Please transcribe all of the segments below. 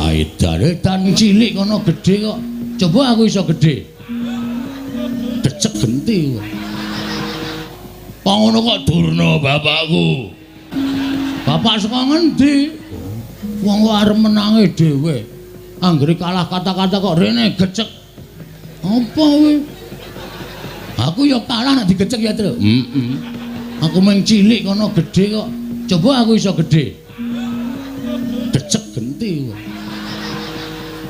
Cah edan cilik kono gedhe kok. Coba aku iso gedhe. Gecek genti. Kok ngono kok Durna bapakku. Bapak saka ngendi? Wong kok arep menange dhewe. Anggere kalah kata-kata kok rene gecek. Apa kowe? Aku ya kalah nek digecek ya, Tru. Heeh. Aku mung cilik kono gedhe kok. Coba aku iso gedhe. Gecek genti.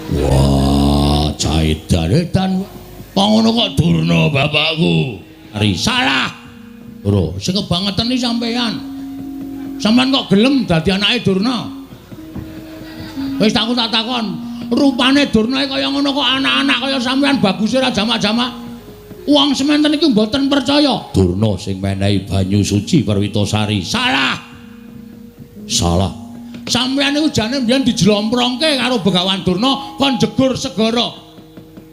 Wah, cah edan. Kok ngono kok Durna bapakku. Ari salah. Lho, sing kebangetan iki sampean. Sampean kok gelem dadi anake Durna? Wis aku tak takon, rupane Durna kaya ngono kok anak-anak kaya sampean baguse ra jamak-jamak. Wong sementen iki mboten percaya. Durna sing menehi banyu suci Perwitasari. Salah. Salah. Sampeyan niku jane mbiyen dijlomprongke karo Begawan Durna kon jegur segara.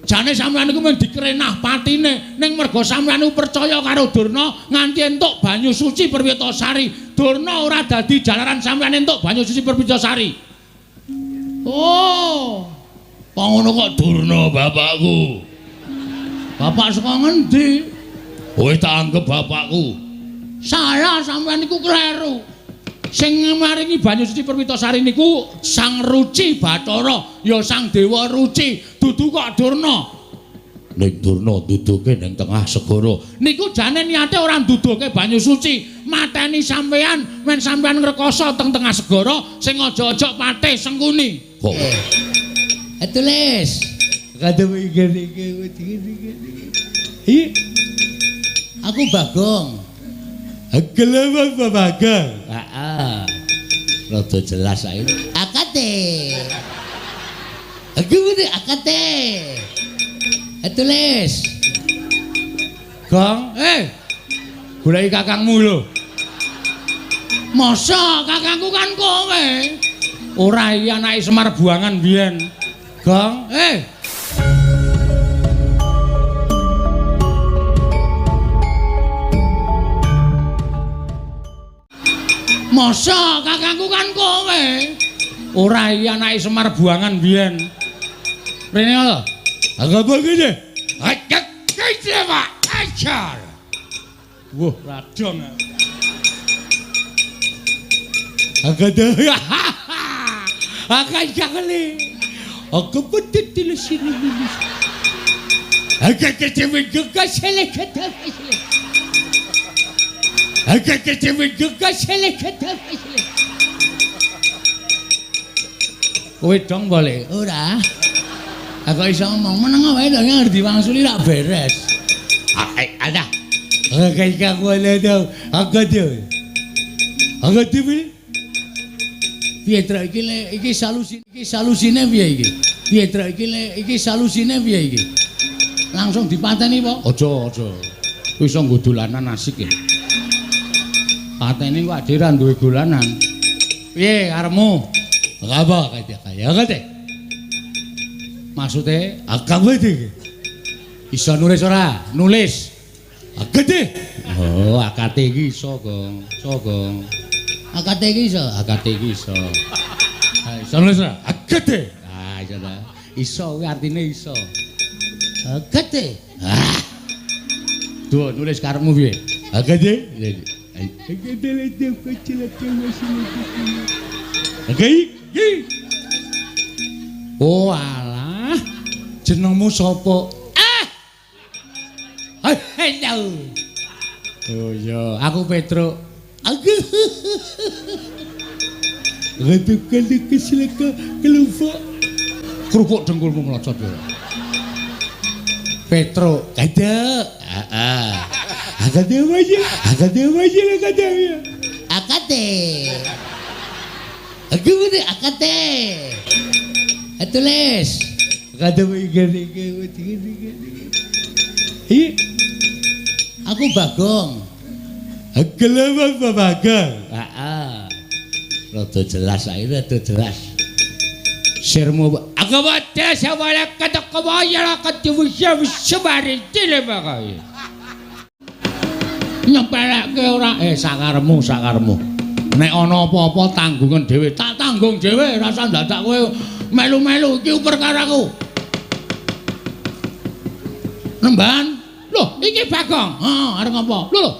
Jane sampeyan niku mung dikrenah patine, ning merga sampeyan niku percaya karo Durna nganti entuk banyu suci Perwitasari. Durna ora dadi jalaran sampeyan entuk banyu suci Perwitasari. Oh. Kok ngono kok Durna bapakku. Bapak saka ngendi? Kowe tak anggap bapakku. Salah, sampeyan niku kleru. Sing maringi banyu suci Perwitasari niku Sang Ruci Bathara, ya Sang Dewa Ruci, dudu kok Durna. Ning Durna duduke ning tengah segara. Niku jane niate ora nduduke banyu suci, mateni sampeyan men sampeyan ngrekoso teng tengah segara sing aja-aja patih Sengkuni. Kok tulis. Aku Bagong. Gelem Bagong. Heeh. Rada jelas saiki. Akate. Aku ngene akate. Tulis. Gong, goleki kakangmu lho. Masa kakangku kan kowe? Ora, iki anake Semar buangan biyen. Gong, Masa kakangku kan kowe? Ora, iki anake Semar buangan biyen. Rene lho. Aku begini. Ajar. Wah, radong. Aku akan jakle. Aku betul sini. Aku kecewa juga selekata. Aku kecewa juga selekata. Kowe dong boleh? Ora. Aku iso ngomong meneng wae to ngerti wangsuli rak beres. Ada. Aku tuh. Aku tuh. Piye truk iki le iki solusi iki solusine piye iki? Piye truk iki le iki solusine piye iki? Langsung dipateni apa? Aja, aja. Kuwi iso nggo dolanan asik ya. Pateni kok dhewe ra duwe dolanan. Piye karepmu? Apa kaya kate? Maksude agak iki. Iso nulis ora? Nulis. Akate. Oh, akate iki iso, Gong. Iso, Gong. Akate iki iso, akate iki iso. Ha, iso nulis ora? Akate. Ah, iso ta. Iso kuwi artine iso. Akate. Ah. Duh, nulis karepmu piye? Akate. Oke, iki. Oh, alah. Jenengmu sapa? Ah. Halo. Oh iya, aku Petruk. Aku. Kerupuk dengkulmu mlocot kowe. Petruk, kada. Heeh. Akate wae, akate wae, akate. Akate. Aku ngene akate. Tulis. Akate Aku Bagong. Gelem Bagong. Heeh. Rada jelas saiki, rada jelas. Sirmu aku wae sawala katakawaya katuwisya wisabari tilebakaya. Nyepeleke ora sakaremu, sakaremu. Nek ana apa-apa tanggungan dhewe, tak tanggung dhewe, rasa dadak kowe melu-melu iki perkaraku. Nemban, lho iki Bagong. Heeh, arep ngapa? Lho lho.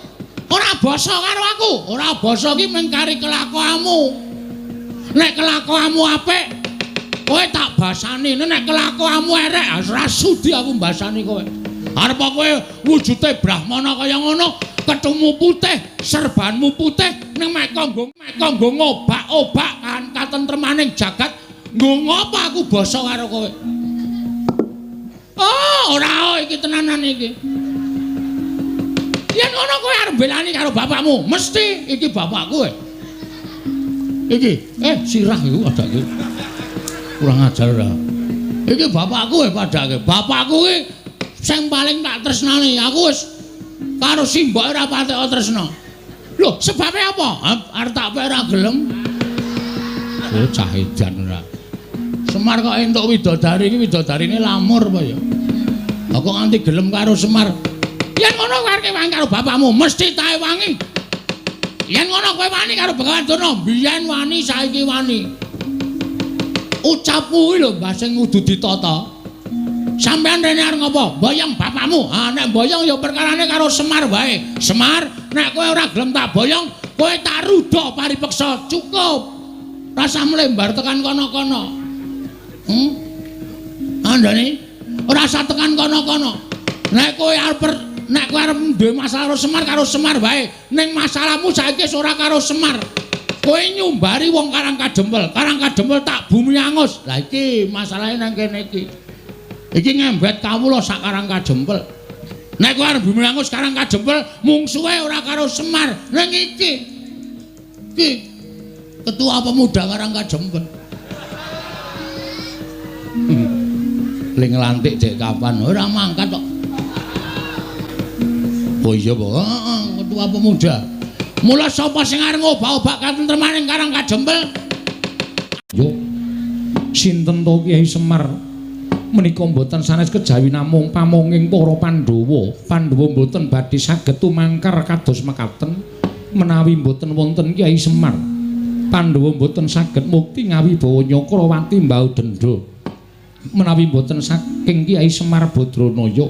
Ora basa karo aku. Ora basa iki mung kari kelakuanmu. Nek kelakuanmu apik, kowe tak basani. Nek kelakuanmu erek, ora sudi aku mbasani kowe. Arep kowe wujude brahmana kaya ngono, ketemu putih, serbanmu putih, ning mek kanggo ngobak-obak kan katentremaning jagat, nggo ngopo aku basa karo kowe? Oh, ora iki tenanan iki. Yen ngono kowe arep belani karo bapakmu, mesti iki bapakku. Iki, sirah iku padake. Kurang ajar ora. Iki bapakku padake. Bapakku iki sing paling tak tresnani. Aku wis karo simboke ora patek tresna. Lho, sebabe apa? Arep tak pek ora gelem. Oh, cah edan ora. Semar kok entuk widodari iki, widodarine lamur apa ya? Lah kok nganti gelem karo Semar? Yen ngono kowe arep wangi karo bapakmu, mesti tae wangi. Yen ngono kowe wani karo Begawan Durna, biyen wani saiki wani. Ucapmu kuwi lho Mbah sing kudu ditata. Sampeyan rene arep ngopo? Boyong bapakmu. Ha nek boyong ya perkarane karo Semar wae. Semar, nek kowe ora gelem tak boyong, kowe tak rudha paripeksa. Cukup. Rasa mlembar tekan kono-kono. Andane ora usah tekan kono-kono. Nek kowe arep duwe masalah karo Semar wae. Ning masalahmu saiki wis ora karo Semar. Kowe nyumbari wong Karang Kadempel. Karang Kadempel tak bumi angus. Lah iki masalahe nang kene iki. Iki ngembet kawula sak Karang Kadempel. Nek kowe arep bumi angus Karang Kadempel, mungsuhe ora karo Semar. Ning iki. Iki ketua pemuda Karang Kadempel. Ling nglantik dek kapan? Ora mangkat kok. Oh iya, Pak. Heeh, ketua pemuda. Mula sapa sing arep ngobak-obak katentremaning Karang Kadempel? Yo. Sinten to Kyai Semar? Menika mboten sanes kejawi namung pamonging para Pandhawa. Pandhawa mboten badhe saged tumangkar kados mekaten menawi mboten wonten Kyai Semar. Pandhawa mboten saged mukti ngawibawa Nyakrawati mbau dendha. Menawi mboten saking Kyai Semar Badranaya,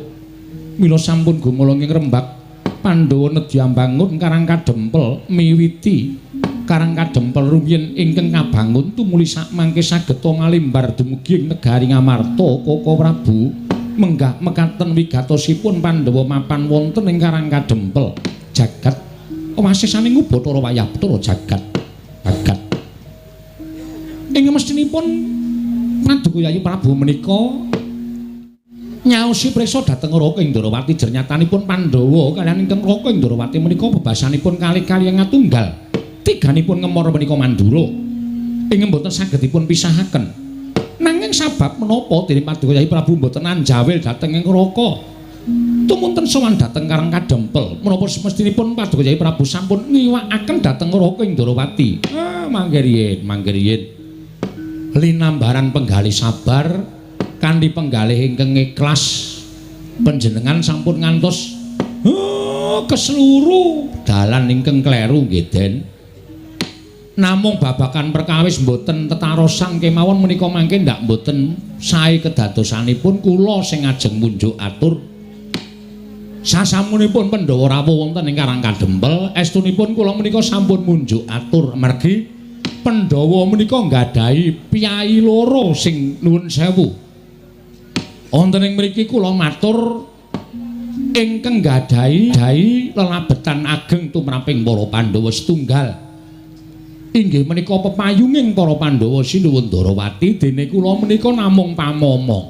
mila sampun gumolong ing rembak Pandhawa nedya mbangun Karang Kadempel miwiti Karang Kadempel rumiyin ingkang kabangun tumuli sakmangke saged ngalimbar dumugi ing negari Ngamarta. Koko Prabu menggah mekaten wigatosipun Pandhawa mapan wonten ing Karang Kadempel jagat wasisaning Ubathara wayah Bathara jagat jagat ing mestinipun Paduka Yayi Prabu menika nyaosi priksa dhateng Raka Indrawati. Jernyatanipun Pandhawa kaliyan ingkang Raka Indrawati menika bebasanipun kalih-kalihan ngatunggal. Tiganipun ngemor menika mandura ing mboten saged dipun pisahaken. Nanging sabab menapa dene Paduka Yayi Prabu mboten anjawil dhateng ing Raka? Tumunten sowan dhateng Karang Kadempel. Menapa semestinipun Paduka Yayi Prabu sampun ngiwakaken dhateng Raka Indrawati? Ah, mangke riyin, mangke riyin. Linambaran penggalih sabar kanthi penggalih ingkang ikhlas panjenengan sampun ngantos keseluruh dalan ingkang kleru nggih Den. Namung babakan perkawis mboten tetarosan kemawon menika mangke ndak mboten sae kedadosanipun kula sing ajeng munjuk atur. Sasampunipun Pandhawa rawuh wonten ing Karang Kadempel, estunipun kula menika sampun munjuk atur mergi Pandhawa menika nggadahi piyayi loro sing nuwun sewu. Wonten ing mriki kula matur ingkang nggadahi lelabetan ageng tumraping para Pandhawa setunggal. Inggih menika pepayunging para Pandhawa Sinuwun Darawati, dene kula menika namung pamomong.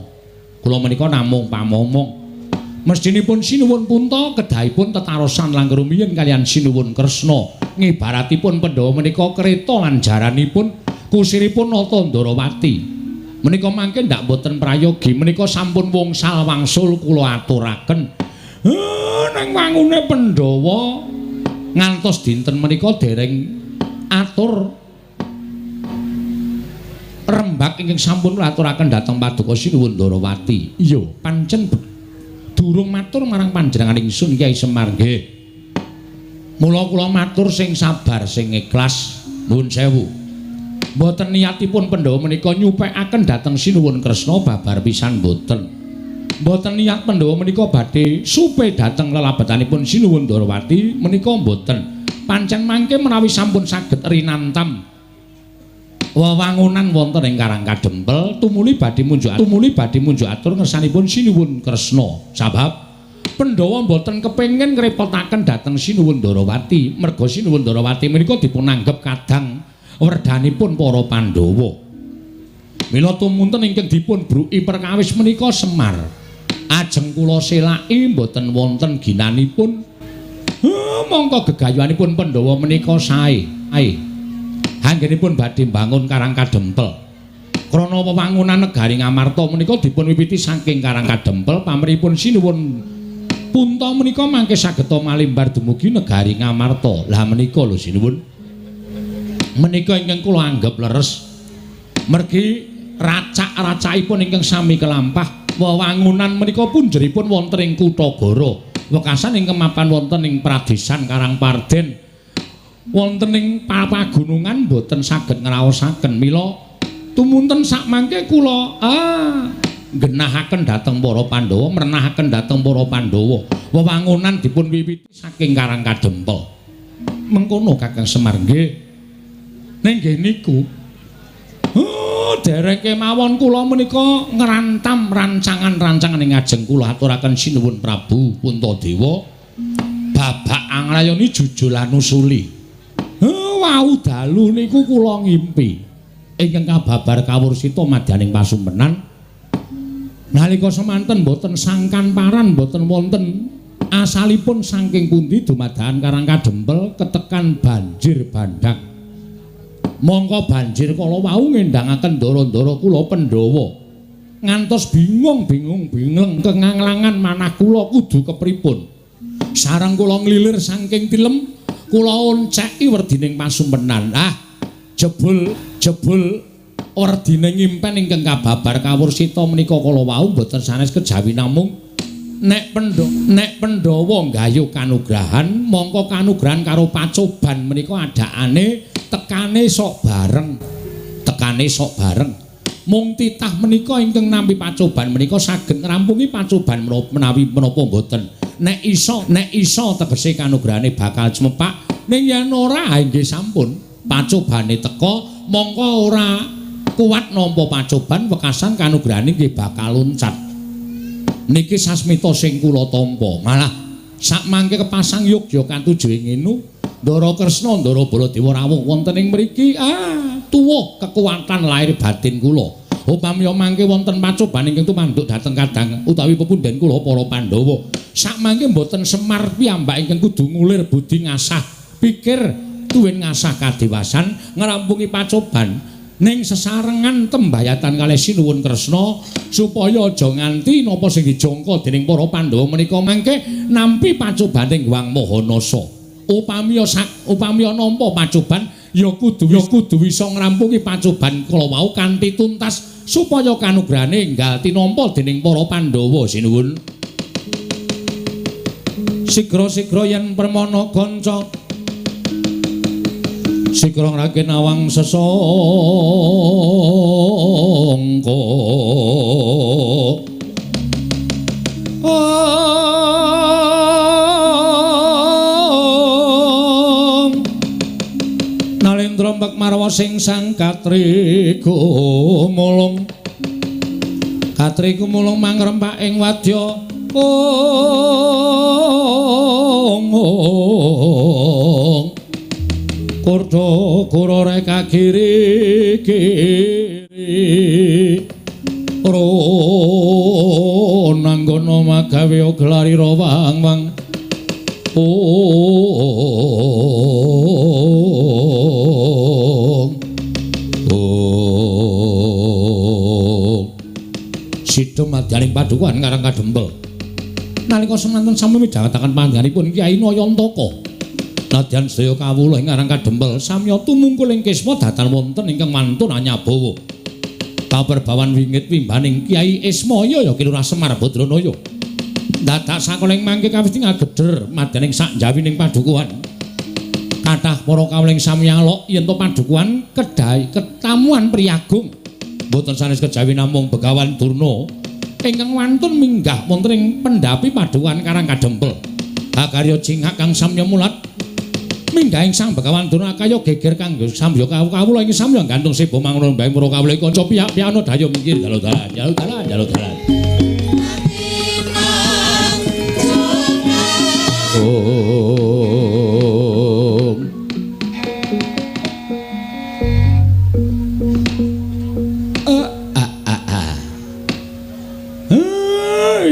Kula menika namung pamomong. Mestinipun Sinuwun Punta kedahipun tetarosan langkung rumiyin kaliyan Sinuwun Kresna. Ngibaratipun Pandhawa menika kereta lan jaranipun kusiripun Nata Ndarawati. Menika mangke ndak mboten prayogi, menika sampun wungsal wangsul kula aturaken. Nang wangune Pandhawa ngantos dinten menika dereng atur rembak ingkang sampun kula aturaken dhateng Paduka Sinuwun Ndarawati. Iya, pancen durung matur marang panjenengan ingsun Kyai Semar nggih. Mula kula matur sing sabar sing ikhlas. Nuwun sewu. Mboten niatipun Pandhawa menika nyupekaken dhateng Sinuwun Kresna babar pisan mboten. Mboten niat Pandhawa menika badhe supe dhateng lelabetanipun Sinuwun Ndorowati menika mboten. Pancen mangke menawi sampun saged rinantam wewangunan wonten ing Karang Kadempel tumuli badhe munjuk atur ngersanipun Sinuwun Kresna. Sabab Pandhawa mboten kepengin ngrepotaken dhateng Sinuwun Ndorowati, merga Sinuwun Ndorowati menika dipunanggep kadang werdanipun para Pandhawa. Mila tumunten ingkang dipun bruki perkawis menika Semar. Ajeng kula selaki mboten wonten ginanipun. Mongko gegayuhanipun Pandhawa menika sae. Anggenipun badhe mbangun Karang Kadempel. Krana wewangunan negari Ngamarta menika dipun wiwiti saking Karang Kadempel, pamrihipun Sinuwun Punta menika mangke sageta malimbar dumugi negari Ngamarta. Lah menika lho Sinuwun. Menika ingkang kula anggep leres. Mergi racak-racakipun ingkang sami kelampah wewangunan menika punjeripun wonten ing Kutagara. Wekasan ingkang mapan wonten ing Pradesan Karangparden. Wonten ing pagunungan boten saged ngraosaken. Mila tumunten sakmangke kula nggenahaken dhateng para Pandhawa, merenahaken dhateng para Pandhawa. Wewangunan dipun wiwiti saking Karang Kadempel. Mengkono Kakang Semar nggih. Ning nggih niku. Dereng kemawon kula menika ngrantam rancangan-rancangan ing ajeng kula aturaken Sinuwun Prabu Puntadewa. Babak anglayoni jujulan usuli. Wau dalu niku kula ngimpi ingkang kababar kawursita madyaning pasumpenan. Nalika semanten mboten sangkan paran, mboten wonten asalipun saking pundi dumadakan Karang Kadempel ketekan banjir bandhang. Mongko banjir kala wau ngendangaken ndara-ndara kula Pandhawa. Ngantos bingung-bingung bingleng kenganglangan manah kula kudu kepripun. Sareng kula nglilir saking tilem, kula onceki werdining pasumpenan. Jebul werdine ngimpen ingkang kababar kawursita menika kala wau mboten sanes kejawi namung nek Pandhawa nggayuh kanugrahan, mongko kanugrahan karo pacoban menika adakane tekane sok bareng. Mung titah menika ingkang nampi pacoban menika saged ngrampungi pacoban menawi menapa mboten. Nek iso tegese kanugrahane bakal cumepak, ning yen ora nggih sampun pacobane teka mongko ora kuat nampa pacoban wekasan kanugrahane nggih bakal loncat. Niki sasmita sing kula tampa. Malah sakmangke kepasang yogya katuju ing ngenu Ndara Kresna Ndara Baladewa rawuh wonten ing mriki tuwuh kekuatan lahir batin kula. Upami mangke wonten pacoban ingkang tumanduk dhateng kadang utawi pepundhen kula para Pandhawa. Sakmangke mboten Semar piyambak ingkang kudu ngulir budi ngasah pikir tuwin ngasah kadewasan ngrampungi pacoban ning sesarengan tembayatan kalih Sinuwun Kresna supaya aja nganti napa sing dijangka dening para Pandhawa menika mangke nampi pacobaning Hyang Mahanasa. Upami nampa pacoban ya kudu bisa ngrampungi pacoban kala wau kanthi tuntas supaya kanugrahane enggal tinampa dening para Pandhawa. Sinuwun. Sigra-sigra yen permana kanca sigra ngrake nawang sesangka. Nalendra mbek marwa sing sang katri gumulung. Katri gumulung mangrempak ing wadya ong. Kurdo kura reka kiri kiri ro nanggono magawe gelari ro wang wang ong ong sida madyaning padukuhan Karang Kadempel. Nalika semanten sami midhangetaken panjenenganipun Kyai Nayantaka. Nadyan sedaya kawula ing Karang Kadempel samya tumungkul ing kisma datan wonten ingkang mantun anyabawa. Kaperbawan wingit wimbaning Kyai Ismaya ya Ki Lurah Semar Badranaya. Dadak sakoling mangke kawis ngageder madyaning sak njawining padukuhan. Kathah para kawula ing sami alok yen to padukuhan kedai ketamuan priyagung. Mboten sanes kejawi namung Begawan Durna ingkang wantun minggah wonten ing pendhapi padukuhan Karang Kadempel. Hakarya cingak kang samya mulat minggah ing Sang Begawan Durna kaya geger kanggo samya kawula ing samya gantung seba mangono mbahing para kawula kanca piyak-piyakna dayo minggir dalu dalan dalu dalan dalu dalan.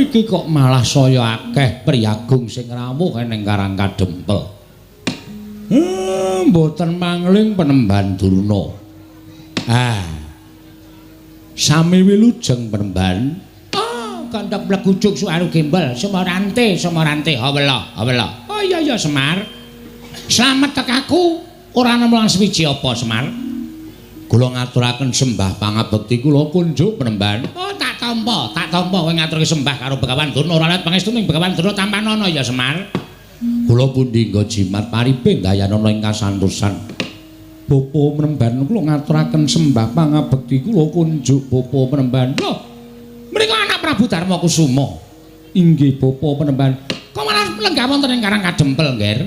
Iki kok malah saya akeh priyagung sing rawuh ning Karang Kadempel. Mboten mangling Penemban Durna. Ah. Sami wilujeng Penemban. Oh, kandhak blegujuk suaru gembel, Semarante, Semarante, hawela, hawela. Oh iya iya Semar. Slamet tekaku ora nemu lan suwiji apa Semar? Kula ngaturaken sembah pangabekti kula kunjuk Penemban. Oh, tak tampa, tak tampa kowe ngaturke sembah karo Begawan Durna ora let pangestu ning Begawan Durna tampanana ya Semar. Kula pundi nggo jimat paripe dayanana ing kasantosan. Bapa Penemban kula ngaturaken sembah pangabekti kula kunjuk Bapa Penemban. Lho, menika anak Prabu Darma Kusuma. Inggih Bapa Penemban. Kok malah lenggah wonten ing Karang Kadempel, Ngger?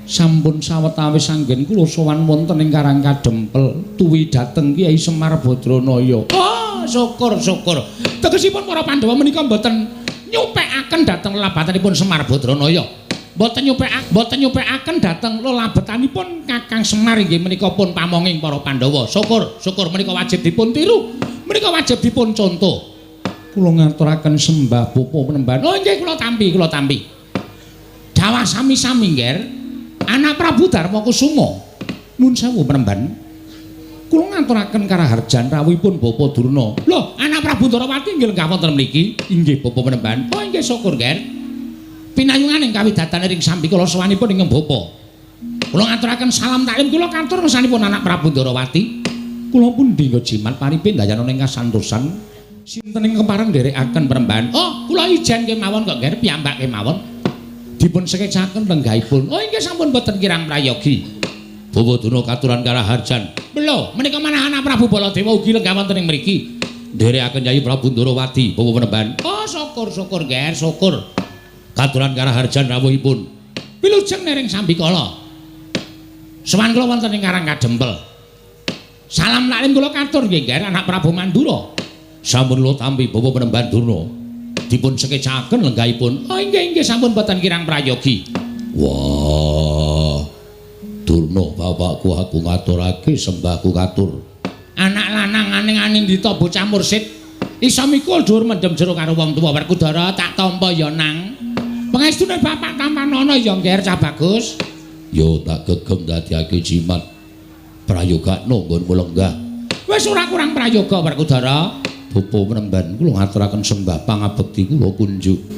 Sampun sawetawis anggen kula sowan wonten ing Karang Kadempel tuwi dhateng Kyai Semar Badranaya. Oh, syukur syukur. Tegesipun para Pandhawa menika mboten nyupekaken dhateng lelabatanipun Semar Badranaya. Mboten nyupekaken dhateng lelabetanipun Kakang Semar inggih menika pun pamonging para Pandhawa. Syukur, syukur menika wajib dipun tiru. Menika wajib dipun contoh. Kula ngaturaken sembah Bapa Penemban. Oh nggih kula tampi, kula tampi. Dawah sami-sami, Ngger. Anak Prabu Darma Kusuma. Nuwun sewu Penemban. Kula ngaturaken karaharjan rawuhipun Bapa Durna. Lho, anak Prabu Ndorowati nggih lenggah wonten mriki. Inggih Bapa Penemban. Oh nggih syukur, Ngger. Pinayungan ing kawidatan ring sambikala sowanipun ingkang bapa. Kula ngaturaken salam taklim kula katur ngersanipun anak Prabu Ndorowati. Kula pundi nggo jimat paripe ndayana ing kasantosan. Sinten ing kepareng nderekaken Penemban? Oh, kula ijen kemawon kok, Ngger, piyambak kemawon. Dipun sekecaken lenggahipun. Oh inggih sampun boten kirang prayogi. Bawa Durna katuran karaharjan. Lho, menika manah anak Prabu Baladewa ugi lenggah wonten ing mriki. Nderekaken Yayi Prabu Ndorowati, Bawa Penemban. Oh, syukur syukur, Ngger, syukur. Katuran karaharjan rawuhipun. Wilujeng nering sambikala. Sowan kula wonten ing Karang Kadempel. Salam taklim kula katur nggih, Ngger, anak Prabu Mandura. Sampun kula tampi Bawa Penemban Durna. Dipun sekecaken lenggahipun. Oh inggih inggih sampun boten kirang prayogi. Wah. Durna bapakku aku ngaturake sembahku katur. Anak lanang aning-aning dita bocah mursid iso mikul dhuwur mendem jero karo wong tuwa. Werkudara tak tampa ya nang. Pangestune bapak tampanana ya Ngger cah bagus. Yo tak gegem dadiake jimat prayogakno nggonmu lenggah. Wis ora kurang prayoga Werkudara. Bapa Penemban kula ngaturaken sembah pangabekti kula kunjuk.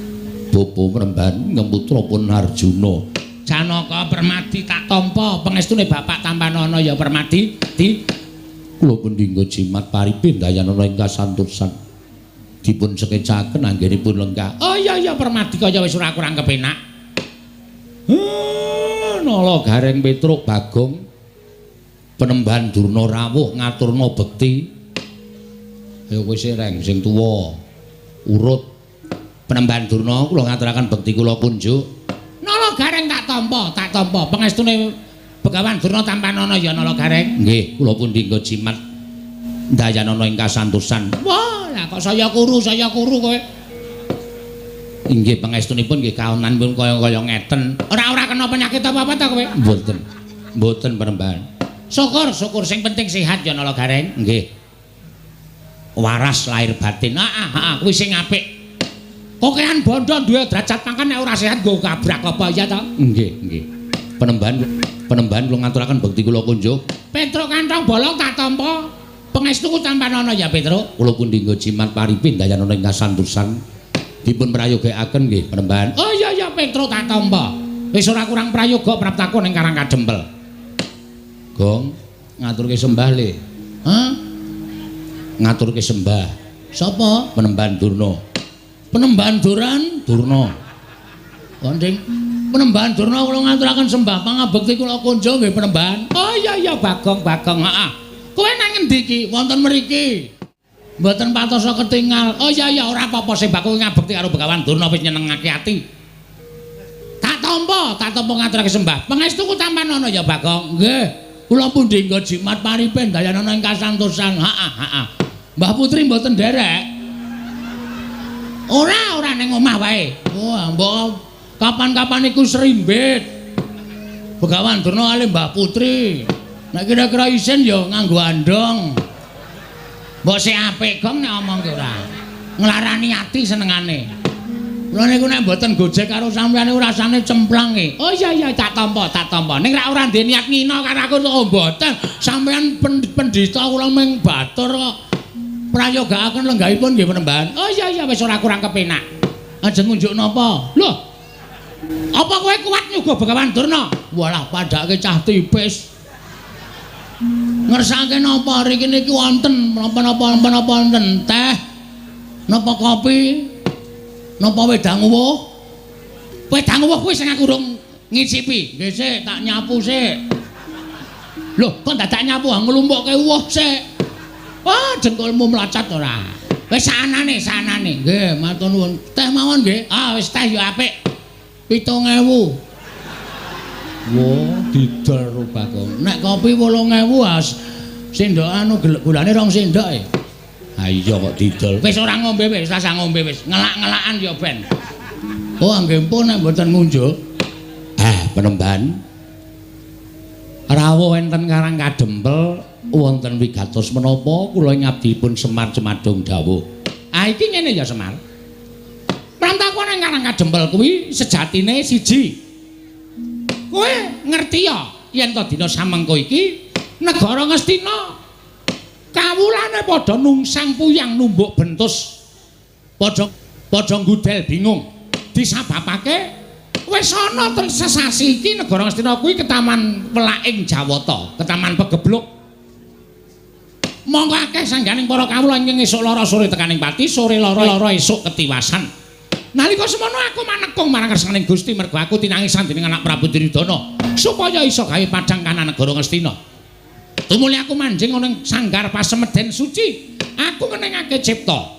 Bapa Penemban ngemputra pun Arjuna. Janaka Permadi tak tampa pangestune bapak tampanana ya Permadi. Di kula pundi nggo jimat paripe ndayanana ing kasantosan. Dipun sekecaken anggenipun lenggah. Oh iya iya Permadi kaya wis ora kurang kepenak. Nala Gareng Petruk Bagong Penemban Durna rawuh ngaturna bekti. Ayo kowe sing reng sing tuwa urut. Penemban Durna kula ngaturaken bekti kula kunjuk. Nala Gareng tak tampa, tak tampa pangestune Begawan Durna tampanana ya Nala Gareng. Nggih, kula pundi nggo jimat ndayanana ing kasantosan. Wah, lah kok saya kuru kowe. Inggih pangestunipun nggih kaonanipun kaya-kaya ngeten. Ora-ora kena penyakit apa-apa ta kowe? Mboten. Mboten Penemban. Syukur, syukur sing penting sehat ya Nala Gareng. Nggih. Waras lahir batin. Heeh, heeh, kuwi sing apik. Kokean bondo duwe derajat pangkat nek ora sehat nggo kabrak apa ya ta? Nggih, nggih. Penemban kula ngaturaken bekti kula kunjuk. Petruk kantong bolong tak tampa. Pangestuku tampanana ya Petruk. Kula pundi nggo jimat paripe ndayanana ing kasantosan. Dipun prayogakaken nggih Penemban. Oh iya iya Petruk tak tampa. Wis ora kurang prayoga praptaku ning Karang Kadempel. Gong ngaturke sembah le. Hah? Ngaturke sembah. Sapa? Penemban Durna. Penemban Duran Durna. Konding Penembahan Durna kula ngaturaken sembah pangabekti kula kunjung nggih Penembahan. Oh iya iya Bagong Bagong, heeh. Kowe nang ngendi iki? Wonten mriki. Mboten patosa ketingal. Oh iya iya ora apa-apa sing bakul ngabekti karo Begawan Durna wis nyenengake ati. Tak tampa ngaturake sembah. Pangestuku tampan ana ya Bagong. Nggih. Kula pundi nggo jimat paripen dayanana ing kasantosan. Heeh heeh. Mbah Putri mboten nderek. Ora ora ning omah wae. Wah, mbok kapan-kapan iku serimbit. Begawan Durna kalih Mbah Putri. Nek kira-kira isin ya nganggo andong. Mbok sik apik Gong nek omong ki ora. Nglarani ati senengane. Kula niku nek mboten gojek karo sampeyan niku rasane cemplang e. Oh iya iya tak tampa, tak tampa. Ning rak ora ndek niat ngina karo aku oh mboten. Sampeyan pendhita kula ming batur kok. Prayogaaken lenggahipun nggih Penembahan. Oh iya iya wis ora kurang kepenak. Ajeng ngunjuk napa? Lho. Apa kowe kuat nyuga Begawan Durna? Walah padhake cah tipis. Ngersake napa riki niki wonten napa-napa napa wonten teh, napa kopi, napa wedang uwuh? Wedang uwuh kuwi sing aku urung ngicipi. Nggih sik tak nyapu sik. Lho, kok dadak nyapu nglumpukke uwuh sik. Wah, dengkulmu mlacat ora. Wis sanane, sanane. Nggih, matur nuwun. Teh mawon nggih. Ah, wis teh ya apik. 7.000. Wah, didol ro Bagong. Nek kopi 8.000 as sendok anu gulane 2 sendok e. Ha iya kok didol. Wis ora ngombe wis, rasah ngombe wis. Ngelak-ngelakan ya ben. Oh, nggih pun nek mboten ngunjuk. Ah, Penembahan. Rawuh enten Karang Kadempel wonten wigatos menapa kula ngabdipun Semar Cemadung dawuh. Ah iki ngene ya Semar. Prantaku nang Karang Kadempel kuwi sejatine siji. Kowe ngerti ya yen to dina samengko iki negara Ngastina kawulane padha nungsang puyang numbuk bentus. Padha padha ngudel bingung. Disababake wis ana ten sesasi iki negara Ngastina kuwi ketaman welaking Jawata, ketaman pegebluk. Monggo akeh sangganing para kawula ingkang esuk lara sore tekaning pati, sore lara-lara esuk ketiwasan. Nalika semono aku manekung marang kersaning Gusti mergo aku tinangisan dening anak Prabu Duryudana supaya iso gawe padhang kanan negara Ngastina. Tumuli aku manjing ana ing sanggar pasemeden suci, aku ngenengake cipta.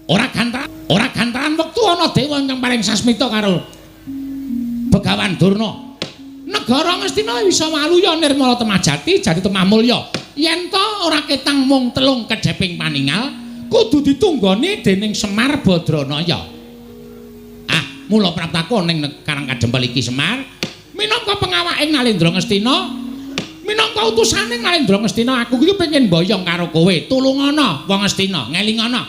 Ora gantaran wektu ana dewa ingkang paring sasmita karo Begawan Durna. Negara Ngastina bisa waluya nirmala temah jati jati temah mulya. Yen to ora ketang mung telung kedheping paningal, kudu ditunggoni dening Semar Badranaya. Mula praptaku ning Karang Kadempel iki Semar minangka pengawaking Nalendra Ngastina, minangka utusane Nalendra Ngastina, aku iki pengen mboyong karo kowe. Tulungana wong Ngastina, ngelingana.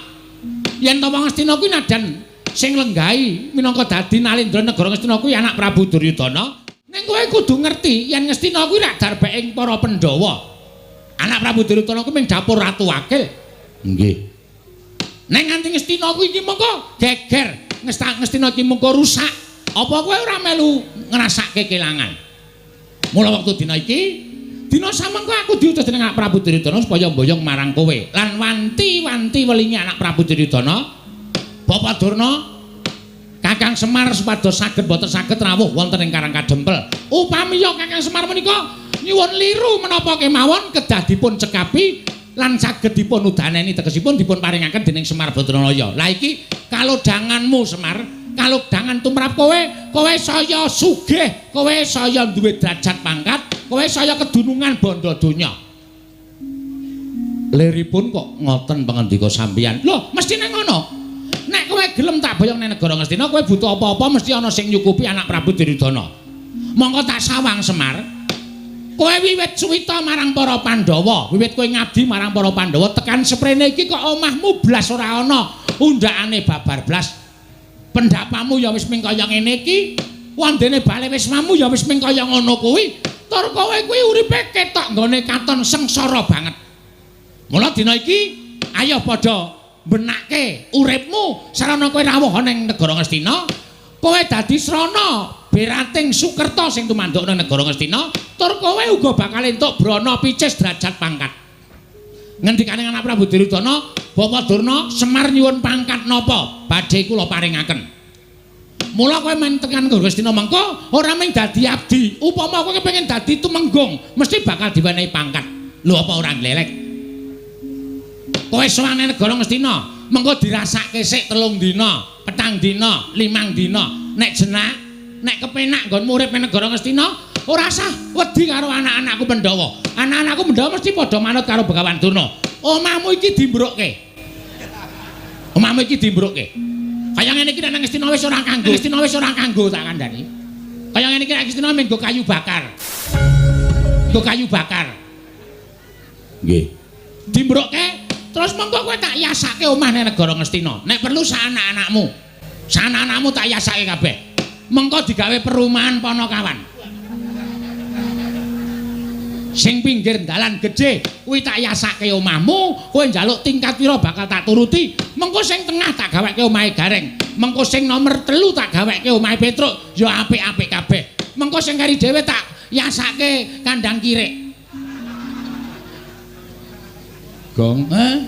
Yen to wong Ngastina kuwi nadan sing lenggahi minangka dadi Nalendra negara Ngastina kuwi anak Prabu Duryudana, ning kowe kudu ngerti yen Ngastina kuwi rak darbeking para Pandhawa. Anak Prabu Duryudana kuwi ming dapur ratu wakil. Nggih. Ning nganti Ngastina kuwi iki mengko geger. Ngastina iki mengko rusak. Apa kowe ora melu ngrasake kelangan? Mula wektu dina iki, dina samengko aku diutus dening anak Prabu Duryudana supaya mboyong marang kowe. Lan wanti-wanti welingi anak Prabu Duryudana, Bapak Durna, Kakang Semar supados saged boten saged rawuh wonten ing Karang Kadempel. Upami ya Kakang Semar menika nyuwun liru menapa kemawon kedah dipun cekapi lan saged dipun udaneni, tegesipun dipun paringaken dening Semar Badranaya. Lah iki kalodhanganmu Semar, kalodhangan tumrap kowe, kowe saya sugih, kowe saya duwe derajat pangkat, kowe saya kedunungan bondo donya. Liripun kok ngoten pangandika sampeyan. Lho, mestine ngono. Nek kowe gelem tak boyong ning negara Ngastina, kowe butuh apa-apa mesti ana sing nyukupi anak Prabu Duryudana. Mongko tak sawang Semar. Kowe wiwit suwita marang para Pandhawa, wiwit kowe ngabdi marang para Pandhawa tekan seprene iki kok omahmu blas ora ana, undhakane babar blas. Pendapamu ya wis ming kaya ngene iki, wandene bale wismamu ya wis ming kaya ngono kuwi. Tur kowe kuwi uripe ketok nggone katon sengsara banget. Mula dina iki ayo padha benake uripmu sarana kowe rawuh ning negara Ngastina, kowe dadi srana berating Sukerta sing tumanduk nang negara Ngastina, tur kowe uga bakal entuk brana picis derajat pangkat. Ngendikane anak Prabu Duryudana, Bapak Durna, Semar nyuwun pangkat napa badhe kula paringaken. Mula kowe men tekan Ngastina mengko ora mung dadi abdi, upama kowe kepengin dadi tumenggung, mesti bakal diwenehi pangkat. Lho apa ora glelek? Kowe sowan nang negara Ngastina, mengko dirasake sik 3 dina, 4 dina, 5 dina. Nek jenak, nek kepenak nggonmu urip nang negara Ngastina, ora sah wedi karo anak-anakku Pandhawa. Anak-anakku Pandhawa mesti padha manut karo Begawan Durna. Omahmu iki dimbrukke. Omahmu iki dimbrukke. Kaya ngene iki nek nang Ngastina wis ora kanggo, Ngastina wis ora kanggo tak kandhani. Kaya ngene iki nek Ngastina mung nggo kayu bakar. Nggo kayu bakar. Nggih. Dimbrukke terus mengko kowe tak yasake omah nang negara Ngastina. Nek perlu sak anak-anakmu. Sak anak-anakmu tak yasake kabeh. Mengko digawe perumahan Ponokawan. Sing pinggir dalan gedhe kuwi tak yasake omahmu, kowe njaluk tingkat pira bakal tak turuti. Mengko sing tengah tak gaweke omahe Gareng. Mengko sing nomor 3 tak gaweke omahe Petruk, ya apik-apik kabeh. Mengko sing kari dhewe tak yasake kandang kirik. Gong, eh?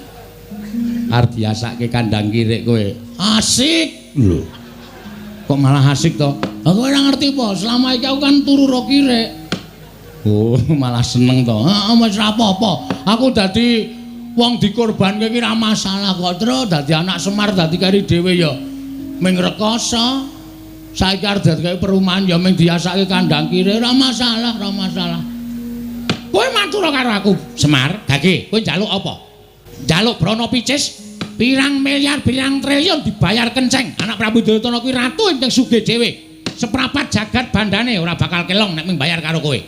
Arep diasake kandang kirik kowe. Asik lho. Kok malah asik to? Aku ora ngerti apa, selama iki aku kan turu ro kirik. Oh, malah seneng to. Heeh, wis ora apa-apa. Aku dadi wong dikorbanke iki ora masalah kok, Tru. Dadi anak Semar dadi kari dhewe ya ming rekoso. Saiki arep dadi perumahan ya ming diasake kandang kirik, ora masalah, ora masalah. Kowe matur karo aku, Semar, gage, kowe njaluk apa? Njaluk brana picis pirang miliar, pirang triliun dibayar kenceng. Anak Prabu Duryudana kuwi ratu ingkang sugih dhewe. Seprapat jagat bandane ora bakal kelong nek ming bayar karo kowe.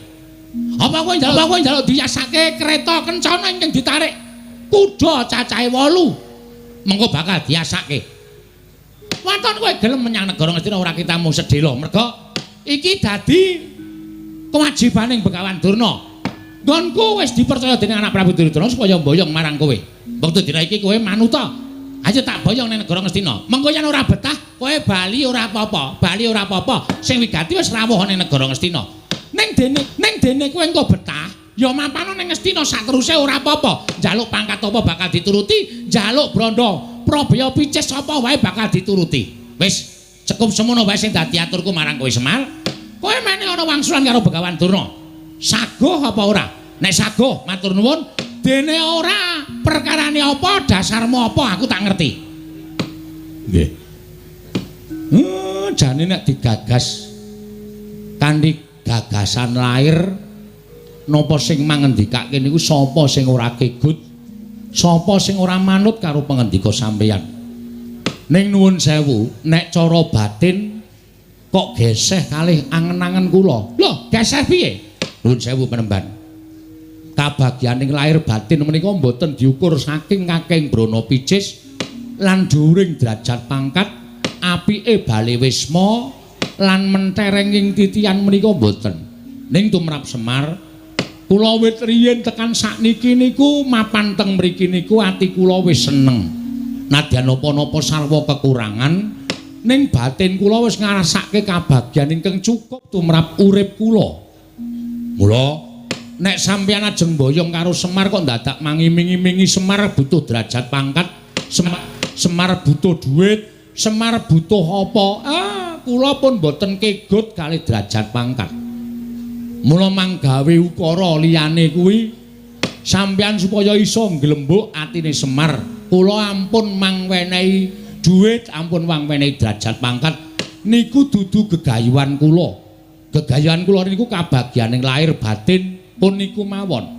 Apa kowe njaluk, apa kowe njaluk diasake kereta kencana ingkang ditarik kuda cacahe 8. Mengko bakal diasake. Waton kowe gelem menyang negara Ngastina ora kitamu sedhela. Merga iki dadi kewajibaning Begawan Durna. Nggonku wis dipercaya dening anak Prabu Duryudana supaya mboyong marang kowe. Wektu dina iki kowe manuta. Ayo tak boyong ning negara Ngastina. Mengko yen ora betah, kowe bali ora apa-apa, bali ora apa-apa. Sing wigati wis rawuh ning negara Ngastina. Ning dene kowe engko betah, ya mapano ning Ngastina sateruse ora apa-apa. Njaluk pangkat apa bakal dituruti, njaluk brandha Probaya picis apa wae bakal dituruti. Wis cukup semono wae sing dadi aturku marang kowe Semar. Kowe mene ana wangsulan karo Begawan Durna. Saguh apa ora? Nek saguh matur nuwun, dene ora perkarane apa, dasarmu apa aku tak ngerti. Nggih. Jane nek digagas kanthi gagasan lair napa sing mangendikake niku sapa sing ora kegut, sapa sing ora manut karo pangendika sampeyan. Ning nuwun sewu, nek cara batin kok geseh kalih angen-angen kula. Lho, geseh piye? Nuwun sewu penemban. Kabagyaning lahir batin menika mboten diukur saking kakeng brana picis lan dhuwuring derajat pangkat, apike bale wisma lan menterenging titian menika mboten. Ning tumrap Semar, kula wit riyin tekan sakniki niku mapan teng mriki niku ati kula wis seneng. Nadyan napa-napa sarwa kekurangan, ning batin kula wis ngrasake kabagyan ingkang cukup tumrap urip kula. Mula nek sampeyan ajeng mboyong karo Semar kok ndadak mangiming-imingi Semar butuh derajat pangkat, Semar butuh duit, Semar butuh apa? Ah, kula pun mboten kegut kalih derajat pangkat. Mula manggawe ukara liyane kuwi sampeyan supaya iso nglembuk atine Semar. Kula ampun mangwenehi duit, ampun mangwenehi derajat pangkat niku dudu gegayuhan kula. Gegayuhan kula niku kabagyaning lahir batin pun niku mawon.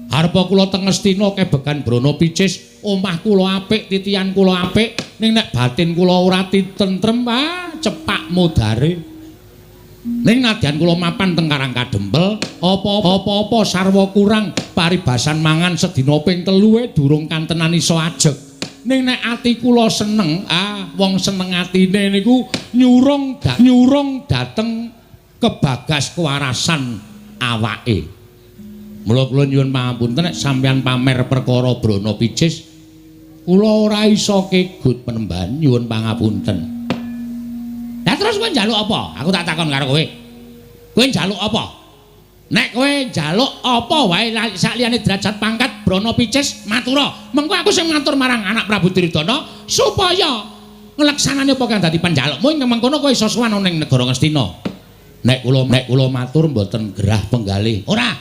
Arepa kula teng Ngastina kebegan brana picis, omah kula apik, titian kula apik, ning nek batin kula ora titentrem, ah cepak modare. Ning nadyan kula mapan teng Karang Kadempel, apa-apa sarwa kurang, paribasan mangan sedina ping 3 durung kantenan iso ajeg. Ning nek ati kula seneng, ah wong seneng atine niku nyurung dhateng kebagas kewarasan awake. Mula kula nyuwun pangapunten nek sampeyan pamer perkara brana picis, kula ora iso kegut penemban, nyuwun pangapunten. Lah terus kowe njaluk apa? Aku tak takon karo kowe. Kowe njaluk apa? Nek kowe njaluk apa wae sak liyane derajat pangkat brana picis matura. Mengko aku sing matur marang anak Prabu Duryudana supaya Nglaksanane apa kang dadi panjalukmu ing mengkono kowe iso sowan ning negara Ngastina. Nek kula matur mboten gerah penggalih. Ora.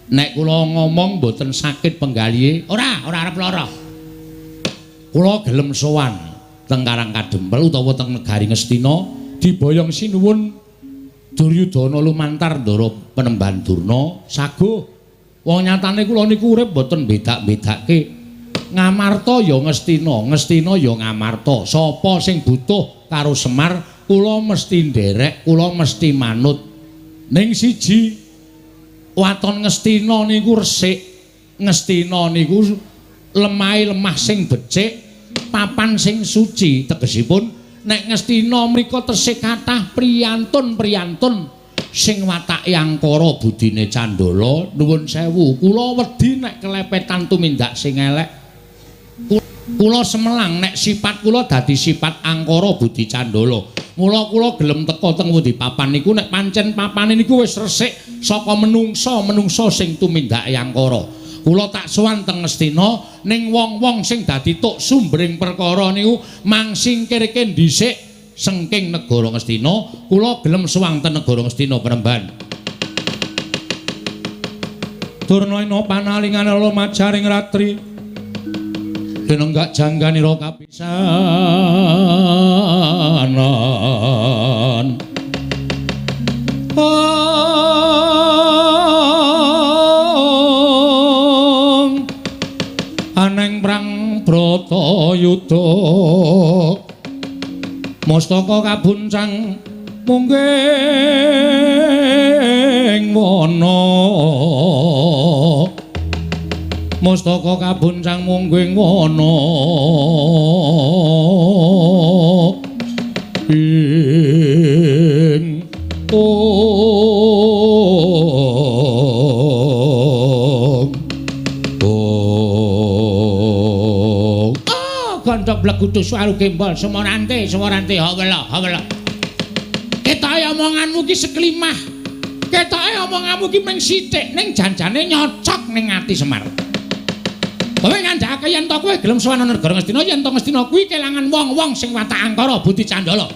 Nek kula ngomong mboten sakit penggalihe. Ora, ora arep lara. Kula gelem sowan teng Karang Kadempel utawa teng negari Ngastina diboyong sinuwun Duryudana lumantar ndara penemban Durna saguh. Wong nyatane kula niku urip mboten bedak-bedake. Ngamarta ya Ngastina, Ngastina ya Ngamarta. Sapa sing butuh karo Semar, kula mesti nderek, kula mesti manut. Ning siji, waton Ngastina niku resik. Ngastina niku lemahe lemah sing becik, papan sing suci. Tegesipun nek Ngastina mriku tesih kathah priyantun-priyantun sing watake angkara budine candala. Nuwun sewu, kula wedi nek kelepetan tumindak sing elek. Kula semelang nek sifat kula dadi sifat angkara budi candala. Mula kula gelem teka teng pundi papan niku nek pancen papane niku wis resik saka menungsa-menungsa sing tumindake angkara. Kula tak sowan teng Ngastina ning wong-wong sing dadi tuk sumbering perkara niku mangsingkirke dhisik sengking negara Ngastina. Kula gelem sowan teng negara Ngastina Penemban. Durna ina panalingane lumajaring ratri denenggak jangganira kapisanan. Aneng prang Bratayuda mustaka kabuncang mungging wana. Mustaka kabuncang mungging wana ing ong ong. Oh, gondok blegudu suwaru gembol sumorante sumorante hawela hawela. Ketoke omonganmu ki seklimah. Ketoke omonganmu ki mung sithik ning janjane nyocok ning ati Semar. Kowe ngandhakake yen to kowe gelem sowan negara Ngastina, yen to Ngastina kuwi kelangan wong-wong sing watak angkara budi candala.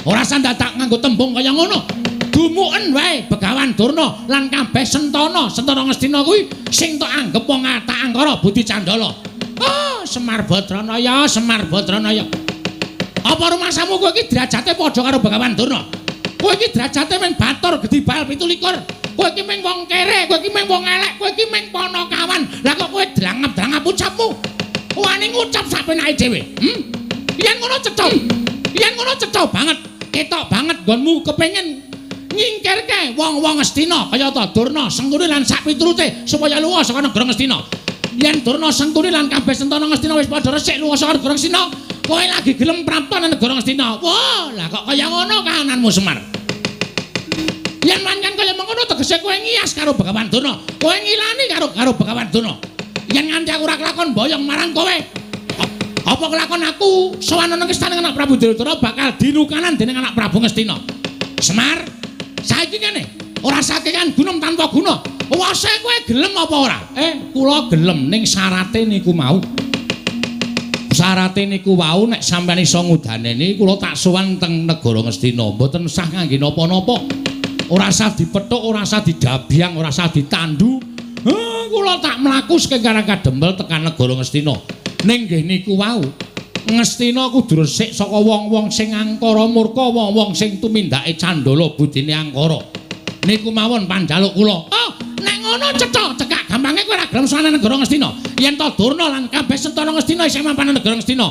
Ora sandadak nganggo tembung kaya ngono. Dumuken wae Begawan Durna lan kabeh sentana, sentana Ngastina kuwi sing tok anggep wong watak angkara budi candala. Oh, Semar Badranaya, Semar Badranaya. Apa rumasamu kowe iki derajate padha karo Begawan Durna? Kowe iki derajate mung batur gedhi bal 27. Kowe iki mung wong kere, kowe iki mung wong elek, kowe iki mung panakawan. Lah kok kowe drangap-drangap ucapmu? Wani ngucap sak penake dhewe. Yen ngono cetha. Yen ngono cetha banget. Ketok banget nggonmu kepengin nyingkirke wong-wong Ngastina kaya ta Durna, Sengkuni lan sak piturute supaya lunga saka negara Ngastina. Yen Durna, Sengkuni lan kabeh sentana Ngastina wis padha resik lunga saka negara Ngastina, kowe lagi gelem prapta nang negara Ngastina. Wah, lah kok kaya ngono kahananmu Semar? Yen pancen kaya mengkono tegese kowe ngiyas karo Begawan Durna, kowe ngilani karo Begawan Durna. Yen nganti aku ora kelakon boyong marang kowe, apa kelakon aku sowan nang istana anak Prabu Duryudana bakal dilukanan dening anak Prabu Ngastina. Semar, saiki ngene, ora sakekan gunung tanpa guna. Wase kowe gelem apa ora? Kula gelem ning syarate niku mau. Syarate niku wau nek sampeyan iso ngudaneni kula tak sowan teng negara Ngastina, mboten sah ngangge napa-napa. Ora sah dipethuk, ora sah didabyang, ora sah ditandu. Kula tak mlaku saking Karang Kadempel tekan negara Ngastina. Ning nggih niku wau, Ngastina kudu resik saka wong-wong sing angkara murka, wong-wong sing tumindake candala budine angkara. Niku mawon panjaluk kula. Oh, nek ngono cetha, cekak gampange kowe ora gelem sowan negara Ngastina. Yen to Durna lan kabeh sentana Ngastina isih mapan negara Ngastina.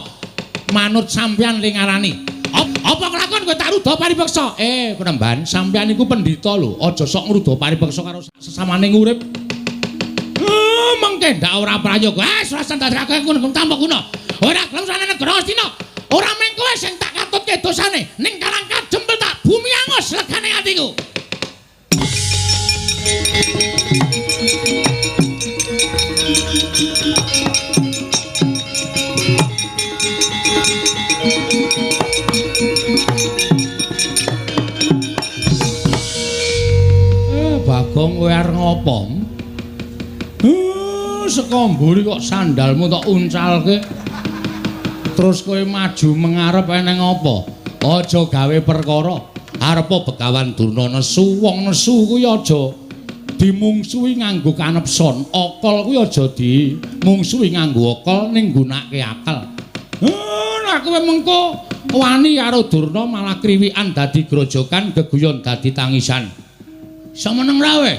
Manut sampeyan ling ngarani. Apa kelakon kowe tak ruda paripeksa? Penemban, sampeyan niku pendhita lho. Aja sok ngruda paripeksa karo sesamane urip. Mengke ndak ora prayoga. Wis ora ndadekake ngono tanpa guna. Ora gelem sowan negara Ngastina. Ora mung kowe sing tak katutke dosane, ning Karang Kadempel tak bumi angus legane atiku. Bagong kowe arep ngopo? Saka mburi kok sandalmu tok uncalke. Terus kowe maju mengarep eneng apa? Aja gawe perkara. Arepa Begawan Durna nesu, wong nesu kuwi aja dimungsuhi nganggo kanepson. Akal kuwi aja dimungsuhi nganggo akal ning nggunakake akal. Nek kowe mengko wani karo Durna malah kriwikan dadi grojokan, geguyon dadi tangisan. Iso meneng ra kowe?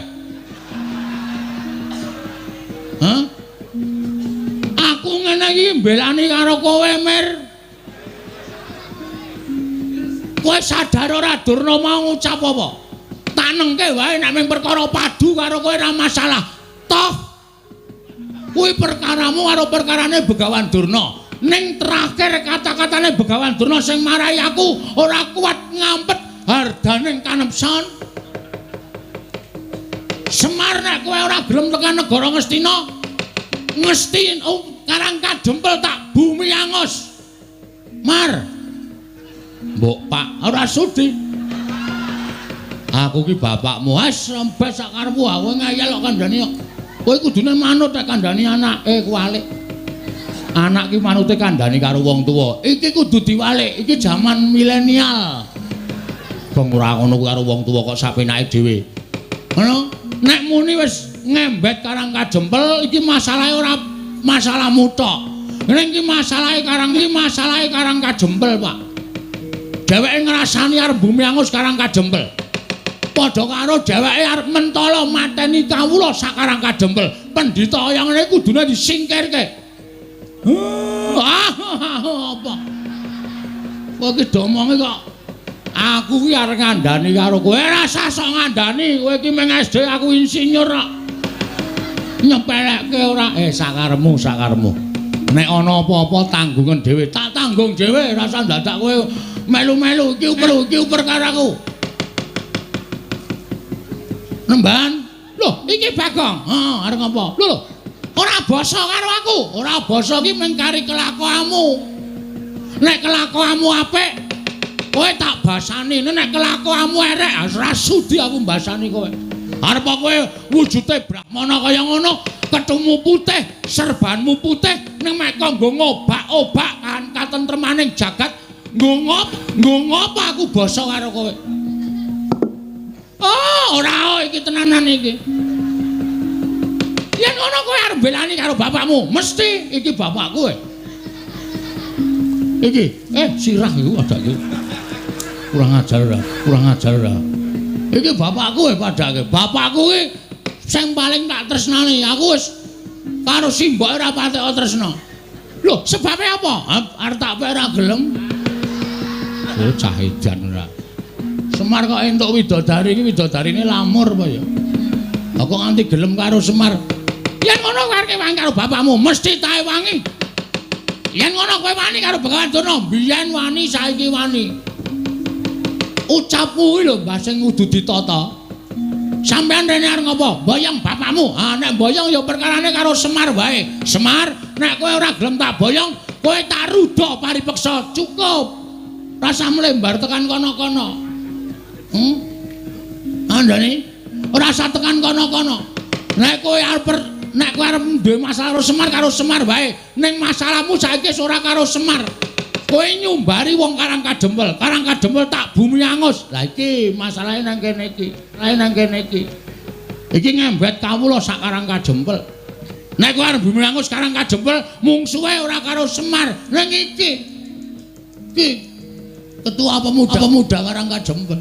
Hah? Aku ngene iki mbelani karo kowe, Mir. Kowe sadar ora Durna mau ngucap apa? Tanengke wae nek mung perkara padu karo kowe ora masalah. Toh kuwi perkaramu karo perkarane Begawan Durna. Ning terakhir kata-katane Begawan Durna sing marai aku ora kuat ngampet hardaning kanepson. Semar nek kowe ora gelem tekan negara Ngastina, Ngesti Karang Kadempel tak bumi angus. Mar. Mbok Pak ora sudi. Aku ki bapakmu. Wes rembes sak karepmu aku ngeyel kok kandhani kok. Kowe kudune manut nek kandhani anake kuwalik. Anak ki manute kandhani karo wong tuwa. Iki kudu diwalik, iki jaman milenial. Wong ora ngono karo wong tuwa kok sapenake dhewe. Ngono, nek muni wis ngembet Karang Kadempel iki masalahe ora masalahmu tok. Ning iki masalahe Karang iki masalahe Karang Kadempel, Pak. Dheweke ngrasani arep bumi angus Karang Kadempel. Padha karo dheweke arep mentala mateni kawula sak Karang Kadempel. Pendhita kaya ngene kudune disingkirke. Apa? Kowe iki domonge kok aku ki arep ngandani karo kowe. Ora usah sok ngandani, kowe iki mung SD aku insinyur kok. Nyepelekke ora? Sakaremu, sakaremu. Nek ana apa-apa tanggungan dhewe, tak tanggung dhewe, ora usah dadak kowe melu-melu iki perlu iki perkaraku. Nemban. Lho, iki Bagong. Heeh, arep ngopo? Lho, ora basa karo aku. Ora basa iki mung kari kelakuanmu. Nek kelakuanmu apik, kowe tak basani. Nek kelakuanmu erek, ora sudi aku mbasani kowe. Arep kowe wujude brahmana kaya ngono, kethumu putih, serbanmu putih, ning mek kok nggo ngobak-obak kan katentremaning jagat. Nggo ngop aku basa karo kowe. Oh, ora iki tenanan iki. Yen ngono kowe arep mbelani karo bapakmu, mesti iki bapakku. Iki, sirah iku padake. Kurang ajar ora, kurang ajar ora. Iki bapakku padake. Bapakku iki sing paling tak tresnani. Aku wis karo simboke ora patek tresna. Lho, sebabe apa? Arep tak pek ora gelem. Oh, cah edan ora. Semar kok entuk widodari iki widodarine lamur apa ya? Lah kok nganti gelem karo Semar. Yen ngono kowe arep wangi karo bapakmu, mesti tae wangi. Yen ngono kowe wani karo Begawan Durna, biyen wani saiki wani. Ucapmu kuwi lho Mbah sing kudu ditata. Sampeyan rene arep ngopo? Boyong bapakmu. Ha nek boyong ya perkarane karo Semar wae. Semar, nek kowe ora gelem tak boyong, kowe tak rudha paripeksa. Cukup. Rasa mlembar tekan kono-kono. Andane ora usah tekan kono-kono. Nek kowe arep duwe masalah karo Semar karo Semar wae. Ning masalahmu saiki wis ora karo Semar. Kowe nyumbari wong Karang Kadempel. Karang Kadempel tak bumi angus. Lah iki masalahe nang kene iki. Lae nang kene iki. Iki ngembet kawula sak Karang Kadempel. Nek kowe arep bumi angus Karang Kadempel, mungsuhe ora karo Semar. Ning iki. Iki ketua pemuda Karang Kadempel.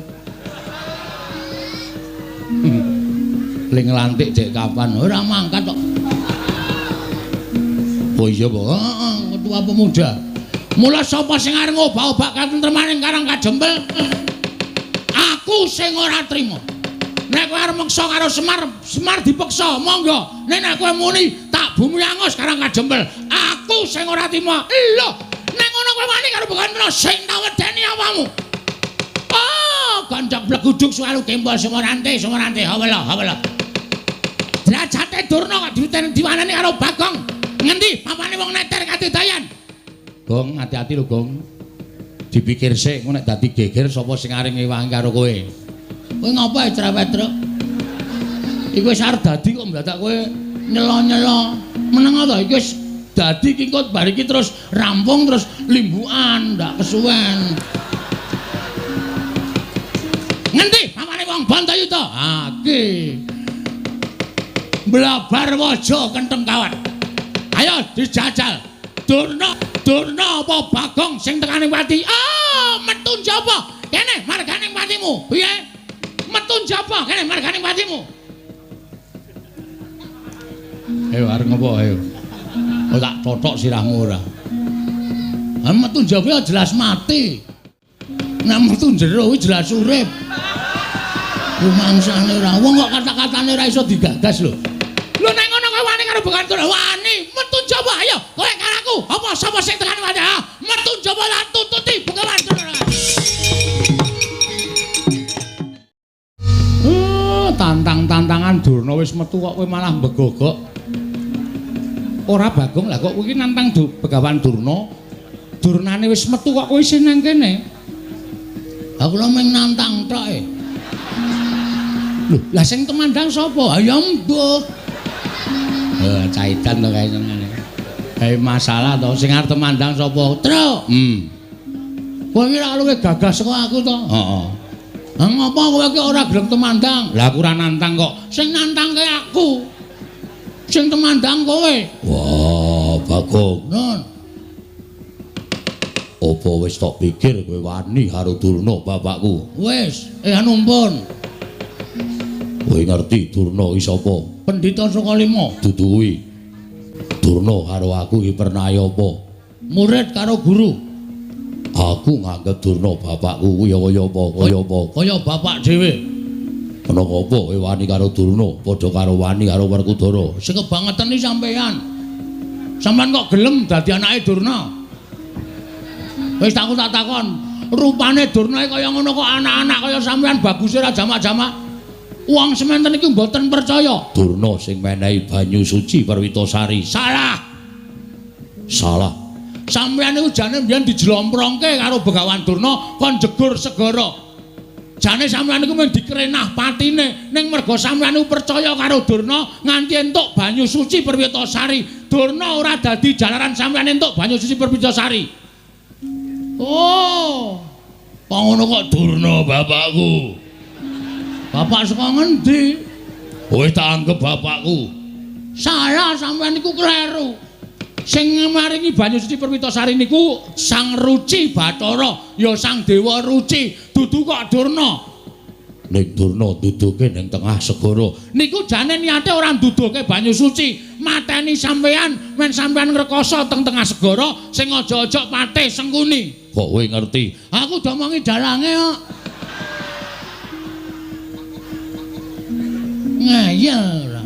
Ling nglantik dek kapan? Ora mangkat kok. Oh iya, Pak. Heeh, ketua pemuda. Mula sapa sing arep ngobak-obak katentremaning Karang Kadempel? Aku sing ora trima. Nek kowe arep meksa karo Semar, Semar dipeksa, monggo. Nek nek kowe muni tak bumi angus Karang Kadempel, aku sing ora trima. Lho, nek ngono kowe wani karo Begawan Durna sing tak wedeni awakmu. Oh, gondok bleguduk suwalu gembol sumorante, sumorante, hawela, hawela. Derajate Durna kok diwanani karo Bagong. Ngendi papane wong neter kadedayan? Gong, hati-hati lho, Gong. Dipikir sik, engko nek dadi geger sapa sing arep ngewangi karo kowe. Kowe ngopo cerewet, Truk? Iku wis arep dadi kok ndadak kowe nyelo-nyelo. Meneng to iki wis Dadi ki engko bar iki terus rampung terus limbukan ndak kesuwen. Ngendi pamane wong Bantayuda? Ha iki. Blabar waja kentheng kawat. Ayo dijajal. Durna, Durna apa Bagong sing tekane pati? Ah, metu njaba. Kene margane patimu. Piye? Metu njaba kene margane patimu. Ayo arep ngopo ayo. Oh tak totok sirahmu ora. Ah metu njaba jelas mati. Nek metu jero kuwi jelas urip. Rumangsane ora wong kok kata-katane ora iso digagas lho. Lho nek ngono kowe wani karo Begawan Durna? Wani, metu njaba ayo. Kowe karo aku. Apa sapa sing tekane pati? Ah, metu njaba lan tututi Begawan Durna. Tantang-tantangan Durna wis metu kok kowe malah mbegogok. Ora Bagong, lah kok kowe iki nantang Begawan Durna. Durnane wis metu kok kowe isih nang kene. Aku lho mung nantang tok e. Lho, lah sing temandang sapa? Ha ya mbuh. Caitan to kae senengane. Kae masalah to, sing arep temandang sapa? Truk. Kowe iki ora luwih gagah saka aku to? Heeh. Lah ngopo kowe iki ora gelem temandang? Lah aku ora nantang kok. Sing nantangke aku. Sing temandang kowe. Wah, Bagong. Nun. Apa wis tok pikir kowe wani karo Durna bapakku? Wis, anu pun. Kowe ngerti Durna iki sapa? Pendhita Sukalima. Dudu kuwi. Durna karo aku iki pernahe apa? Murid karo guru. Aku nganggep Durna bapakku kuwi kaya apa? Kaya apa? Kaya bapak dhewe. Kenapa kowe wani karo Durna padha karo wani karo Werkudara? Sing kebangetan iki sampean. Sampean kok gelem dadi anake Durna? Wis aku tak takon, rupane Durna kaya ngono kok anak-anak kaya sampean baguse ora jamak-jamak. Wong sementen iki mboten percaya. Durna sing menehi banyu suci Perwitasari. Salah. Salah. Sampeyan niku jane mbiyen dijlomprongke karo Begawan Durna kon jegur segara. Jane sampeyan niku mung dikrenah patine, ning merga sampeyan niku percaya karo Durna nganti entuk banyu suci Perwitasari. Durna ora dadi jalaran sampeyan entuk banyu suci Perwitasari. Oh. Kok ngono kok Durna bapakku. Bapak saka ngendi? Kowe tak anggep bapakku. Salah, sampeyan niku kleru. Sing maringi banyu suci Perwitasari niku Sang Ruci Bathara, ya Sang Dewa Ruci, dudu kok Durna. Ning Durna duduke ning tengah segara. Niku jane niate ora nduduke banyu suci, mateni sampeyan men sampeyan ngrekoso teng tengah segara sing aja-aja patih Sengkuni. Kok kowe ngerti? Aku domongi dalange kok. Ngeyel ora.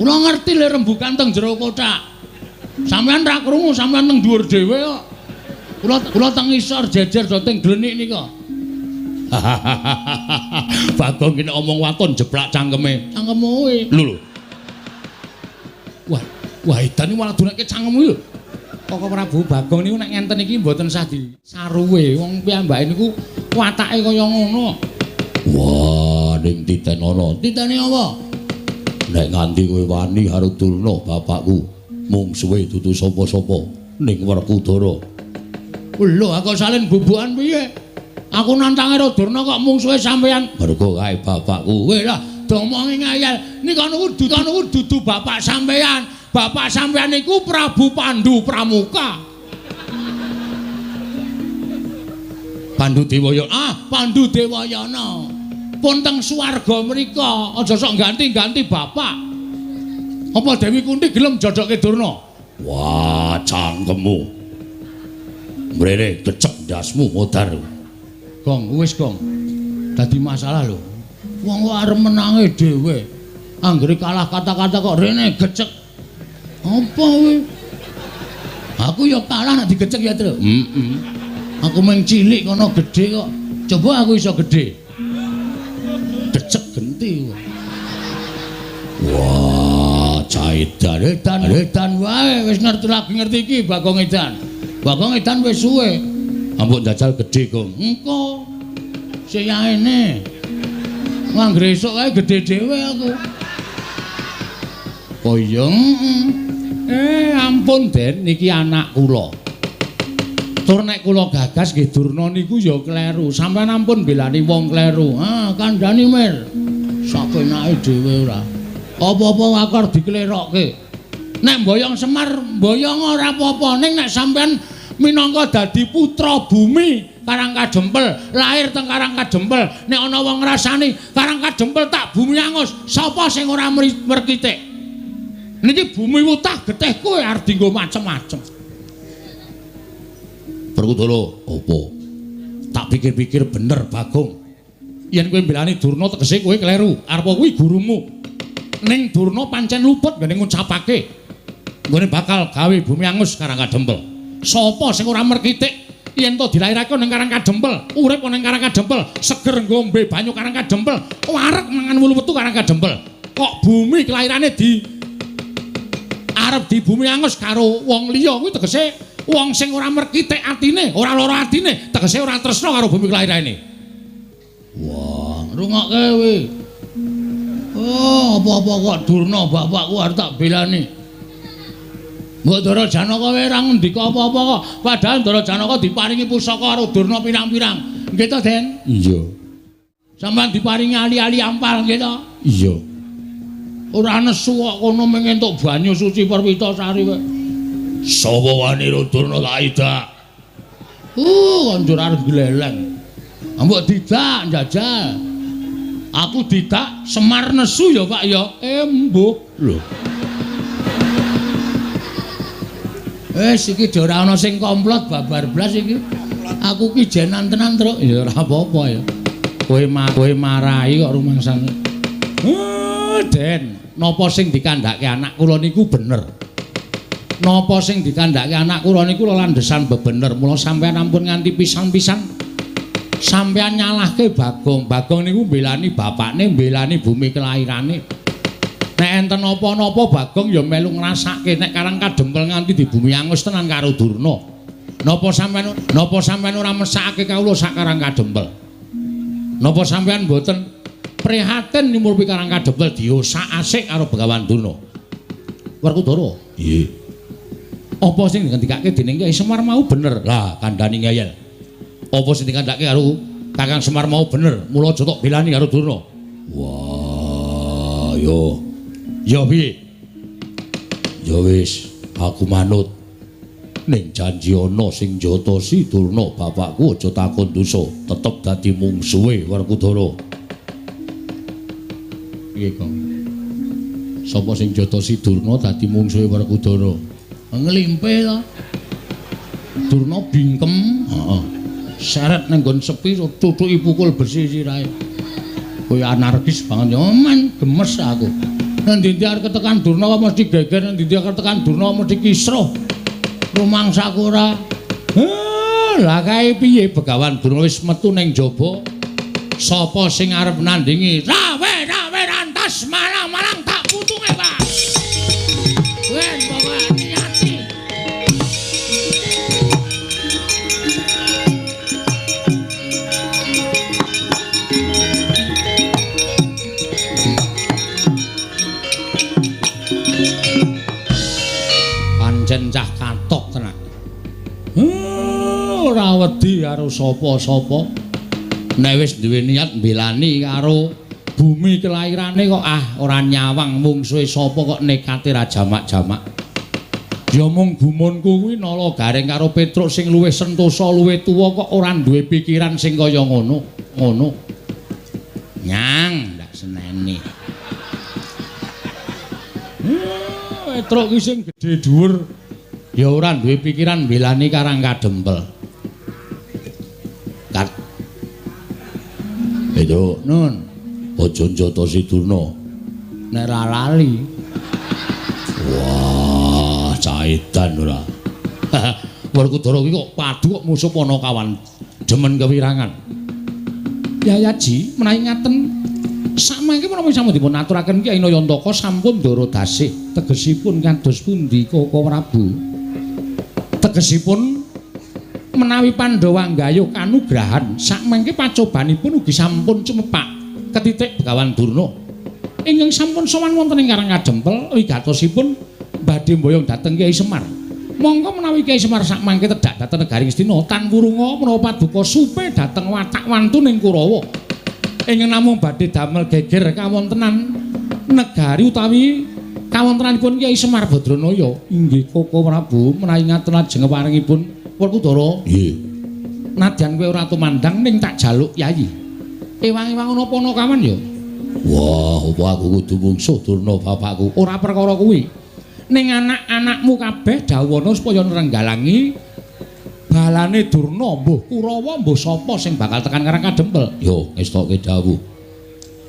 Kula ngerti le rembukan teng jero kothak. Sampeyan ra krungu, sampeyan teng dhuwur dhewe kok. Kula teng ngisor jejer do teng glenik nika. Bagong ki nek omong waton jeplak cangkeme. Cangkemmu kuwi. Lho lho. Wah, wah edan iki malah dunake cangkemmu lho. Koko Prabu Bagong niku nek ngenten iki mboten sah disaruwe. Wong piyambake niku watake kaya ngono. Wah, ning titenono. Titene apa? Nek nganti kowe wani karo Durna bapakku, mungsuhe dudu sapa-sapa ning Werkudara. Lho, aku salin bubukan piye? Aku nantang karo Durna kok mungsuhe sampeyan. Mergo kae bapakku. Kowe lah domongi ngayal. Nika niku dudu bapak sampeyan. Bapak sampeyan niku Prabu Pandu Pramuka. Pandu Dewayana. Ah, Pandu Dewayana. Pun teng swarga mriko, aja sok ganti-ganti bapak. Apa Dewi Kunti gelem jodohke Durna? Wah, cangkemmu. Mrene kecek ndasmu modar. Gong, wis gong. Dadi masalah lho. Wong kok arep menange dhewe. Anggere kalah kata-kata kok rene gecek. Apa kowe? Aku ya kalah nek digecek ya, Tru. Heeh. Aku mung cilik kono gedhe kok. Coba aku iso gedhe. Gecek genti. Wah, caidan edan edan wae wis ngerti lagi ngerti iki Bagong Edan. Bagong Edan wis suwe. Ampun jajal gedhe, Gong. Engko siyaene. Anggere esuk kae gedhe dhewe aku. Oh iya. Ampun Den, niki anak kula. Tur nek kula gagas nggih Durna niku ya kleru. Sampeyan ampun belani wong kleru. Ah, kandhani Mir. Sakenake dhewe ora. Apa-apa akar diklerokke. Nek mboyong Semar, mboyong ora apa-apa. Ning nek sampeyan minangka dadi putra bumi Karang Kadempel, lahir teng Karang Kadempel, nek ana wong ngrasani Karang Kadempel tak bumi angus, sapa sing ora merkitik? Niki bumi wutah getih kowe arep dienggo macem-macem. Werkudara, apa? Tak pikir-pikir bener Bagong. Yen kowe mbelani Durna tegese kowe kleru. Arep kuwi gurumu. Ning Durna pancen luput nggone ngucapake nggone bakal gawe bumi angus Karang Kadempel. Sapa sing ora merkitik yen to dilairake ning Karang Kadempel, urip ning Karang Kadempel, seger ngombe banyu Karang Kadempel, wareg mangan wulu wetu Karang Kadempel. Kok bumi kelairane di arep di bumi angus karo wong liya kuwi tegese wong sing ora merkitik atine, ora lara atine, tegese ora tresna karo bumi kelairane. Wah, rungokke kowe. Oh, apa-apa kok Durna bapakku arep tak belani. Mbok Ndara Janaka kowe ora ngendika apa-apa kok. Padahal Ndara Janaka diparingi pusaka karo Durna pirang-pirang. Nggih to, Den? Iya. Sampeyan diparingi ali-ali ampal nggih to? Iya. Ora nesu kok kono mung entuk banyu suci Perwitasari kowe. Sapa wani Durna tak idak? Kanjur arep gleleng. Mbok didak njajal. Aku didak Semar nesu ya, Pak ya. Mbuh. Lho. Wis iki ora ana sing komplot babar blas iki. Aku ki jenan tenan, Truk. Ya ora apa-apa ya. Kowe marahi kok rumangsane. Den, napa sing dikandhake anak kula niku bener. Napa sing dikandhake anak kula niku landhesan bebener. Mula sampeyan ampun nganti pisan-pisan sampeyan nyalahke Bagong. Bagong niku mbelani bapakne, mbelani bumi kelairane. Nek enten napa-napa Bagong ya melu ngrasake nek Karang Kadempel nganti di bumi angus tenan karo Durna. Napa sampeyan ora mesakake kawula sak Karang Kadempel? Napa sampeyan mboten prihatin nyumurpi Karang Kadempel diosak-asik karo Begawan Durna? Werkudara. Nggih. Apa sing dikandhakake dening Kyai Semar mau bener? Lah kandhani ngeyel. Apa sing dikandhakake karo Kakang Semar mau bener? Mula aja tok belani karo Durna. Wah, yo. Ya piye? Ya wis, aku manut. Ning janji ana sing njotosi Durna bapakku aja takon dosa, tetep dadi mungsuhe Werkudara. Piye, Kang? Sapa sing njotosi Durna dadi mungsuhe Werkudara? Nglimpe to. Durna bingkem, heeh. Seret nang nggon sepi tutuki pukul besi sirahe. Kowe anarkis banget ya, men gemes aku. Nang ndi arep ketekan Durna kok mesti geger, nang ndi arep ketekan Durna mesti kisruh. Rumangsaku ora. Lah kae piye Begawan Durna wis metu ning jaba. Sapa sing arep nandingi? Rawe-rawe rantas malang-malang tak putunge, Pak. Ben pokoke niati. Pancen cah katok tenan. Ora wedi karo sapa-sapa. Nek wis duwe niat mbelani karo bumi kelairane kok ah ora nyawang mungsuhe sapa kok nekate ra jamak-jamak. Ya mung gumunku kuwi Nala Gareng karo Petruk sing luwih sentosa luwih tuwa kok ora duwe pikiran sing kaya ngono. Ngono. Nyang ndak seneni. Petruk ki sing gedhe dhuwur ya ora duwe pikiran mbelani Karang Kadempel. Kat. Petruk, nun, aja njotosi Durna. Nek ra lali. Wah, caidan ora. Werkudara ki kok padu kok musuh Panakawan demen kewirangan. Yayaji menawi ngaten samangke menapa sampun dipun aturaken Kyai Nayantaka sampun ndara dasih tegesipun kados pundi Koko Prabu? Tegesipun menawi Pandhawa nggayuh kanugrahan sakmangke pacobanipun ugi sampun cumepak ketitik Begawan Durna ingkang sampun sowan wonten ing Karang Kadempel wigatosipun Badhe mboyong dhateng Kyai Semar. Monggo menawi Kyai Semar sak mangke tedhak dhateng negari Ngastina tan wurunga menawa paduka supe dhateng watak wantuning Kurawa. Ingkang namung badhe damel geger kawontenan negari utawi kawontenanipun Kyai Semar Badranaya. Inggih Koko Prabu, menawi ngaten lajeng paringipun Werkudara. Nggih. Nadyan kowe ora tumandang ning tak jaluk yayi. Ewang-ewang ana panakawan ya. Wah, apa aku kudu mungsuh Durna bapakku? Ora perkara kuwi. Ning anak-anakmu kabeh dawuhana supaya nrenggalangi balane Durna, mbuh Kurawa mbuh sapa sing bakal tekan Karang Kadempel. Yo, ngestoke dawuh.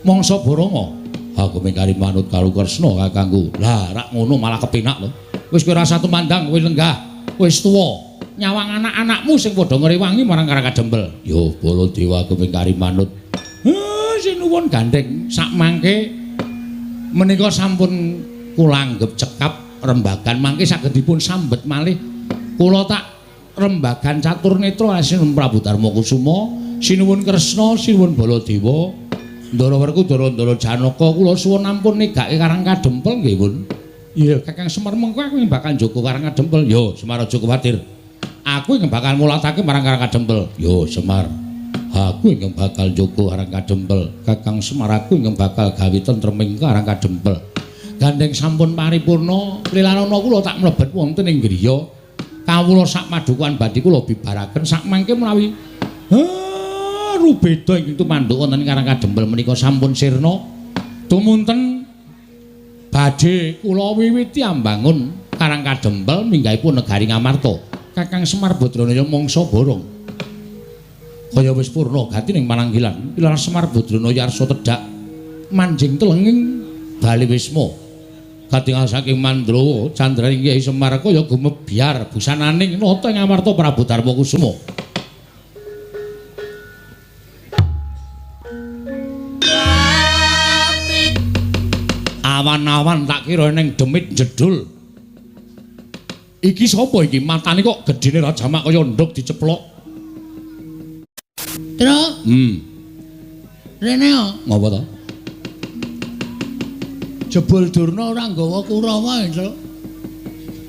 Mangsa Baranga, aku mengkari manut karo Kresna kakangku. Lah, rak ngono malah kepenak lho. Wis kowe ora tumandang, kowe lenggah, wis tuwa. Nyawang anak-anakmu sing padha ngrewangi marang Karang Kadempel. Yo, Baladewa aku mengkari manut. Sinuwun gandeng sak mangke menika sampun kula anggep cekap rembagan mangke saged dipun sambet malih. Kula tak rembagan catur netra sinuwun Prabu Darma Kusuma, sinuwun Kresna, sinuwun Baladewa, Ndara Werkudara, Ndara Janaka, kula suwun ampun nigake Karang Kadempel nggih pun. Iya, Kakang Semar mengko aku bakal njaga Karang Kadempel. Yo, Semar aja kuwatir. Aku ingkang bakal mulatake marang Karang Kadempel. Yo, Semar. Aku ingkang bakal njaga Karang Kadempel. Kakang Semar aku ingkang bakal gawe tentreming Karang Kadempel. Gandeng sampun paripurna, lilanana kula tak mlebet wonten ing griya. Kawula sak padukuhan badhe kula bibaraken sak mangke menawi rubeda ingkang tumanduk wonten Karang Kadempel menika sampun sirna. Tumunten badhe kula wiwiti ambangun Karang Kadempel minggahipun negari Ngamarta. Kakang Semar Badranaya mangsa borong. Kaya wis purna gati ning pananggilan. Pilar Semar Badranaya arsa tedhak manjing telenging bali wisma. Katingal saking Mandrawa candraning Kyai Semar kaya gumebyar busananing nata ing Amarta Prabu Darma Kusuma. Awan-awan tak kira ning demit jedul. Iki sapa iki? Matane kok gedene ra jamak kaya nduk diceplok. Truk. Rene yo. Ngopo to? Jebul Durna ora nggawa Kurawa, Truk.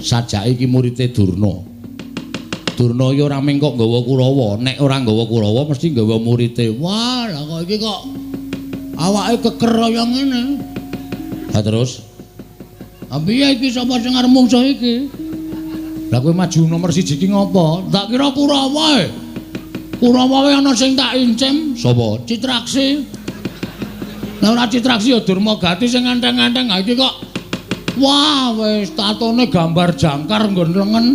Sajake iki murite Durna. Durna iki ora mung kok nggawa Kurawa, nek ora nggawa Kurawa mesti nggawa murite. Wah, lah kok iki kok awake keker kaya ngene. Lah terus? Ha piye iki sapa sing arep mungsuh iki? Lah kowe maju nomor 1 iki ngopo? Tak kira Kurawa e. Kurawa wae ana sing tak incim. Sapa? Citraksi. Lah ora Citraksi ya Durmagati sing anteng-anteng. Ha iki kok wah wis tatone gambar jangkar nggon lengen.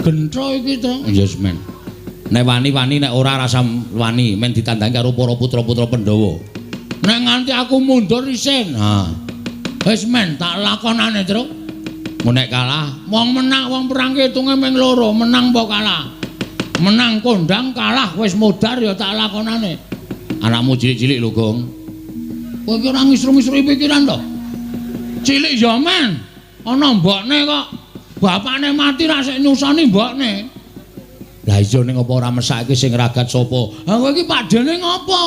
Gentro iki to. Yes men. Nek wani-wani nek ora rasa wani men ditandangi karo para putra-putra Pandhawa. Nek nganti aku mundur isin. Ha. Wis men tak lakonane, Truk. Mun nek kalah, wong menang wong perang hitunge ming loro, menang apa kalah. Menang kondang, kalah wis modar ya tak lakonane. Anakmu cilik-cilik lho, Gong. Kowe iki ora ngisru-ngisru pikiran to? Cilik ya men. Ana mbokne kok. Bapakne mati ra sik nyusoni mbokne. Lah iya ning apa ora mesake sing ragat sapa? Ha kowe iki pakdene ngopo?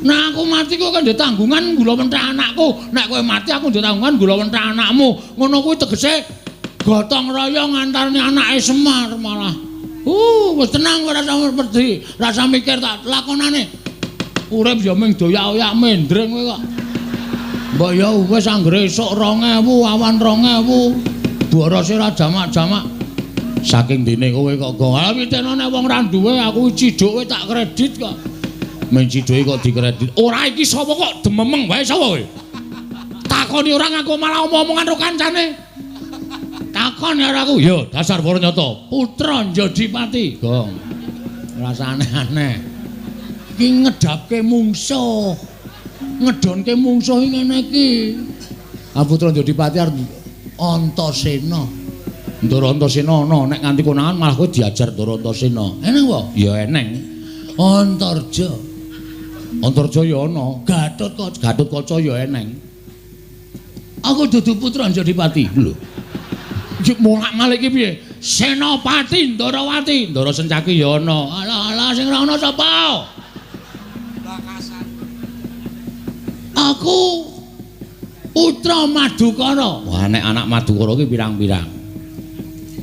Nah aku mati kok kan ndek tanggungan gula wenthah anakku. Nek kowe mati aku ndek tanggungan gula wenthah anakmu. Ngono kuwi tegese gotong royong antarane anake Semar malah. Wis tenang ora usah wedi, rasa mikir tak lakonane. Urip ya mung doyak-oyak mendring kowe kok. Mbok ya wis anggere esuk 2000, awan 2000. Borose ra jamak-jamak. Saking dene kowe kok gong. Ha pitene nek wong ra duwe aku ciduke tak kredit kok. Men ciduke kok dikredit. Ora iki sapa kok dememeng wae sapa kowe? Takoni ora ngaku malah omong-omongan karo kancane. Takon karo aku. Ya dasar para nyata. Putra Njodipati, Gong. Rasa aneh-aneh. Iki ngedapke mungsuh. Ngedonke mungsuh ngene iki. Ah Putra Njodipati arep Antasena. Ndara Antasena ana, nek nganti konangan malah kowe diajar Ndara Antasena. Eneng apa? Ya eneng. Antarja. Antarja ya ana. Gatotkaca. Gatotkaca ya eneng. Aku dudu Putra Njodipati. Lho. Iki molak-malik iki piye? Senopati Ndarawati, Ndara Sencaki ya ana. Alah alah sing ora ana sapa? Bakasan. Aku Putra Madukara. Wah, nek anak Madukara ki pirang-pirang.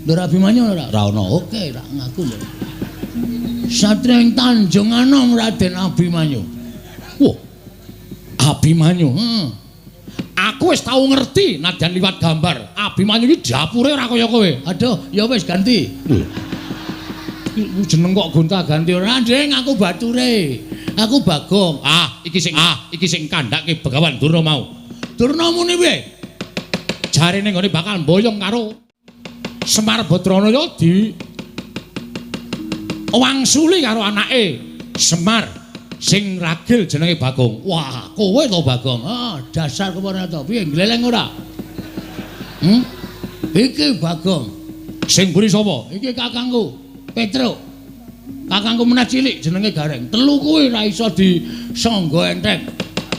Ndara Abimanyu ora? Ora ana. Oke, ra ngaku lho. Satria ing Tanjung Anom Raden Abimanyu. Wah. Abimanyu. Heeh. Aku wis tau ngerti nadyan liwat gambar. Abimanyu iki dapure ora kaya kowe. Aduh, ya wis ganti. Lho. Jeneng kok gonta-ganti ora, Ding, aku bature. Aku Bagong. Ah, iki sing kandhake Begawan Durna mau. Durna muni piye? Jarene nggone bakal mboyong karo Semar Badranaya di wangsuli karo anake Semar sing ragil jenenge Bagong. Wah, kowe to Bagong. Ah, dasar kepana to. Piye gleleng ora? Iki Bagong. Sing mburi sapa? Iki kakangku, Petruk. Kakangku meneh cilik jenenge Gareng. Telu kuwi ora iso disangga enteng.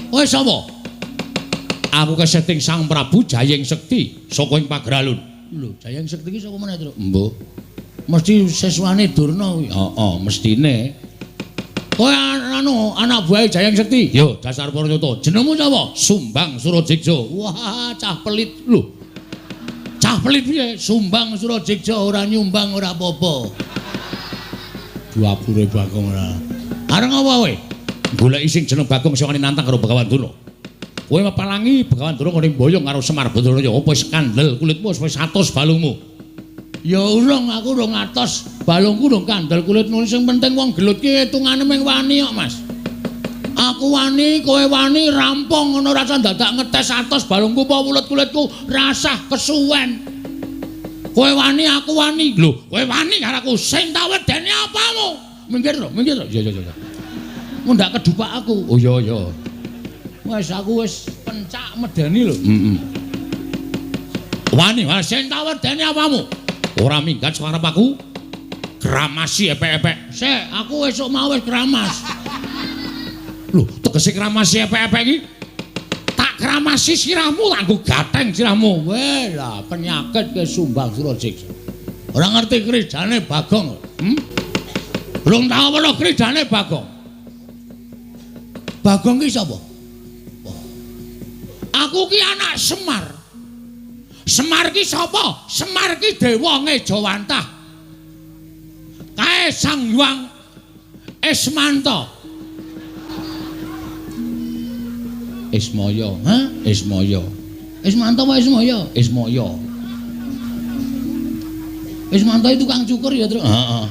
Kowe sapa? Aku keseting Sang Prabu Jayeng Sekti saka ing Pageralun. Lho, Jayeng Sekti iki saka meneh, Truk? Mbuh. Mesti siswane Durna kuwi. Heeh, mestine. Kowe anu anak buahe Jayeng Sekti? Yo, dasar Paranyata. Jenengmu sapa? Sumbang Surajeksa. Wah, cah pelit. Lho. Cah pelit piye? Sumbang Surajeksa ora nyumbang ora apa-apa. Dapure Bagong ora. Areng apa kowe? Goleki sing jeneng Bagong sing wani nantang karo Begawan Durna. Kowe mepalangi Begawan Durna ngene mboyong karo Semar Badranaya, apa wis kandel kulitmu wis atos balungmu? Ya urung, aku urung atos, balungku urung kandel kulitmu. Sing penting wong gelut ki hitungane mung wani kok, Mas. Aku wani, kowe wani, rampung ngono rasa dadak ngetes atos balungku apa wulet kulitku, rasah kesuwen. Kowe wani, aku wani. Lho, kowe wani karo aku, sing tak wedeni apamu? Minggir lho, minggir lho. Iya, iya, iya. Mundak kedupak aku. Oh iya, iya. Wes aku wis pencak medeni lho. Heeh. Wani, wani sing tak wedeni apamu? Ora minggat suarep aku. Kramasi epek-epek. Sik, aku esuk mau wis kramas. Lho, tegese kramasi epek-epek iki? Tak kramasi sirahmu, tak nggo gatheng sirahmu. Weh lah, penyakit ke Sumbang Surajeksa. Ora ngerti kridane Bagong. Belum tau weruh kridane Bagong. Bagong ki sapa? Aku ki anak Semar. Semar ki sapa? Semar ki dewa ngejawantah. Kae Sang Hyang Ismanta. Ismaya, ha? Ismaya. Ismanta apa Ismaya? Ismaya. Ismanta itu tukang cukur ya, Truk? Heeh.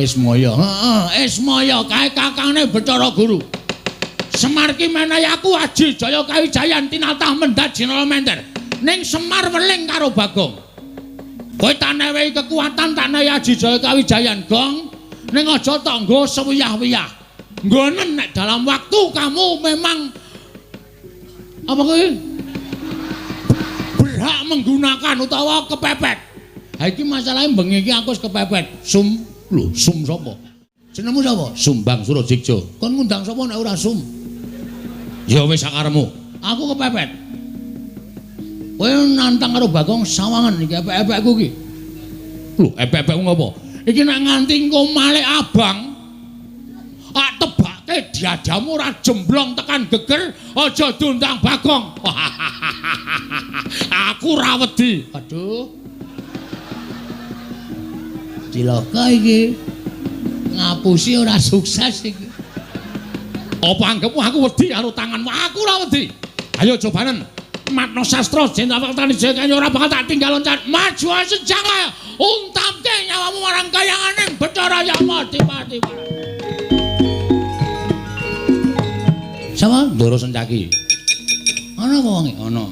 Ismaya. Heeh, Ismaya kae kakangne Bathara Guru. Semar ki menehi aku aji jaya kawijayan tinatah mendhat jinala menter. Ning Semar weling karo Bagong. Kowe tak newehi kekuatan, tak newehi aji jaya kawijayan, Gong. Ning aja tok nggo sewiyah-wiyah. Nggonen nek dalam waktu kamu memang apa kuwi? Berhak menggunakan utawa kepepet. Ha iki masalahe bengi iki aku wis kepepet. Sum, lho, sum sapa? Jenengmu sapa? Sumbang Surajeksa. Kon ngundang sapa nek ora sum? Ya wis sakarepmu. Aku kepepet. Kowe nantang karo Bagong sawangan iki epek-epekku iki. Lho, epek-epekmu ngopo? Iki nek nganti engko malik abang, tak tebake diadamu ora jemblong tekan geger, aja diundang Bagong. Aku ora wedi. Aduh. Cilaka iki. Ngapusi ora sukses iki. Apa anggepmu aku wedi karo tanganmu? Aku ora wedi. Ayo cobanen. Matno sastra jeneng tani jaya ora bakal tak tinggal loncat. Maju sejang untamke nyawamu marang kayanganing Bathara Yama Dipati. Sapa? Ndara Sencaki. Ana apa wonge? Ana.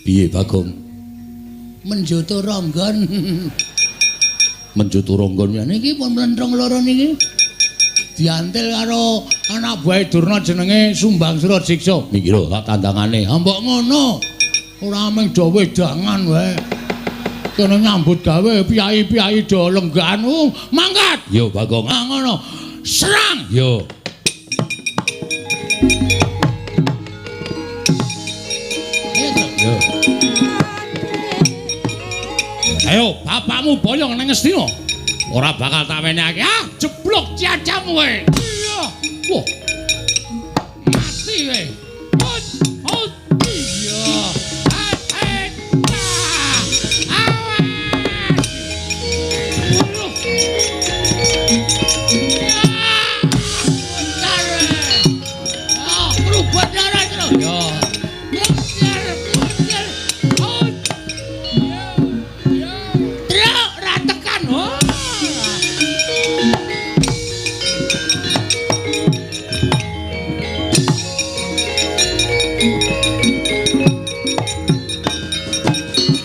Piye Bagong? Menjoto ronggon. Menjoto ronggon ya niki pun mlentrung loro niki. Diantil karo anak buahe Durna jenenge Sumbang Surajeksa. Niki lho tak tandangane. Ha mbok ngono. Ora mung do wedangan wae. Kene nyambut gawe piyai-piyai do lenggahan. Mangkat. Yo Bagong. Ha ngono. Serang. Yo. Yo. Ayo bapakmu boyong nang Ngastina. Ora bakal tak wenehake. Ah, jeblok ciacamu kowe. Iya. Wah. Mati kowe.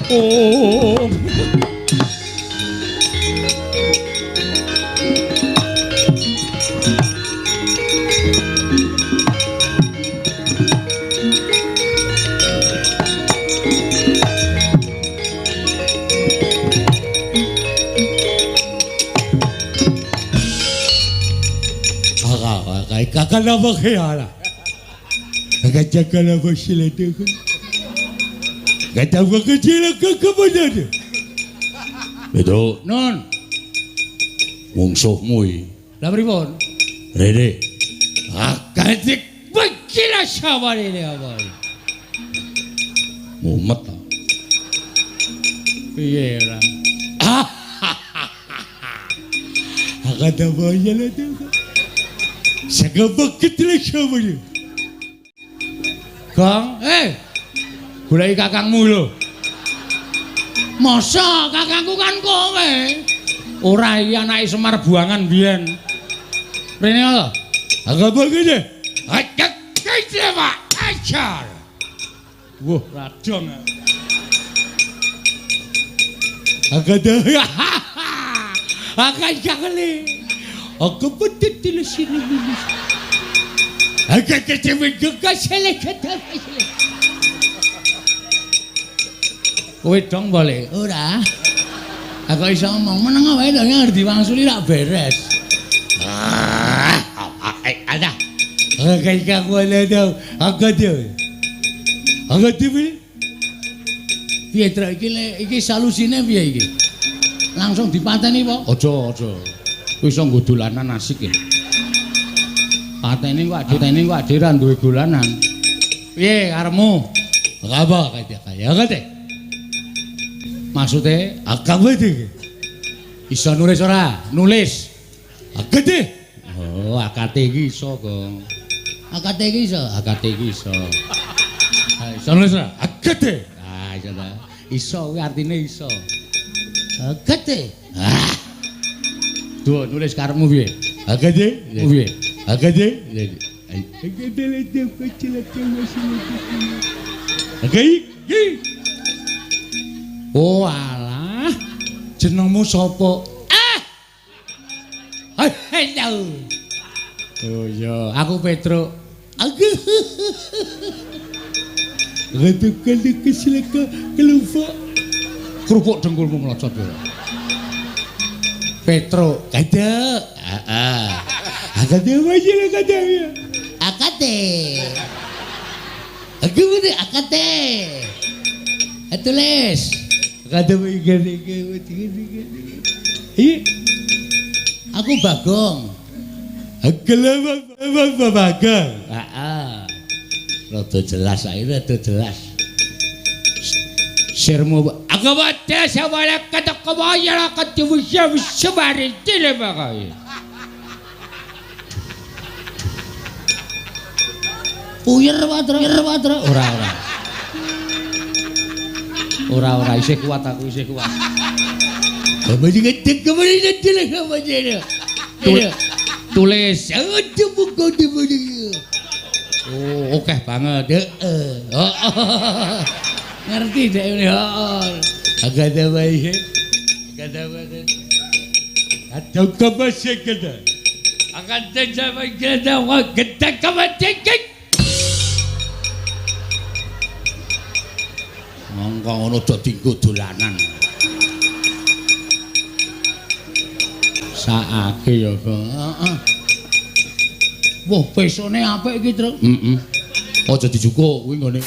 Om. Petro, non. Mungsuhmu iki. Lah pripun? Rene. Akadik bekila sawarene apa? Mumet ta. Piye ora? Gong, goleki kakangmu lho. Masa kakangku kan kowe? Ora iki anake Semar buangan biyen. Rene lho. Wah, radong. Kowe dong boleh? Ora. Aku iso ngomong meneng wae to ngerti diwangsuli rak beres. Ada. Piye trek iki iki solusine piye iki? Langsung dipateni apa? Aja, aja. Kuwi iso nggo dolanan asik ya. Pateni kok aditene kok adhe ra duwe dolanan. Piye karepmu? Apa kaya kate? Maksude iso nulis ora? Nulis. Akate. Oh, akate iki iso, Gong. Akate iki iso, akate iki iso. Ha, iso nulis ora? Akate. Ah, iso ta. Iso kuwi artine iso. Akate. Ah. Duh, nulis karepmu piye? Akate. Piye? Akate. Oh alah, jenengmu sapa? Ah. Oh iya, aku Petro. Kerupuk dengkulmu mlocot ya. Petro, Akate. Heeh. Akate Akate. Aku akate. Tulis. Aku Bagong. Bagong. Heeh. Rada jelas ae, rada jelas. Sirmu aku wae sawala katakawaya katiwusya wis-sebari tilebakae. Puyer wadra, wadra. Ora, ora. Ora, ora isih kuat aku, isih kuat. Tulis. Oh, oke banget. Heeh. Ngerti dek ini. Heeh. Agak bae. Agak bae. Atau kebasik kita. Akan terjadi kita kita kebasik. Mongko ngono do dinggo dolanan. Saake ya, Bang. Heeh. Wah, pesone apik iki, Truk. Heeh. Aja dijukuk kuwi nggone.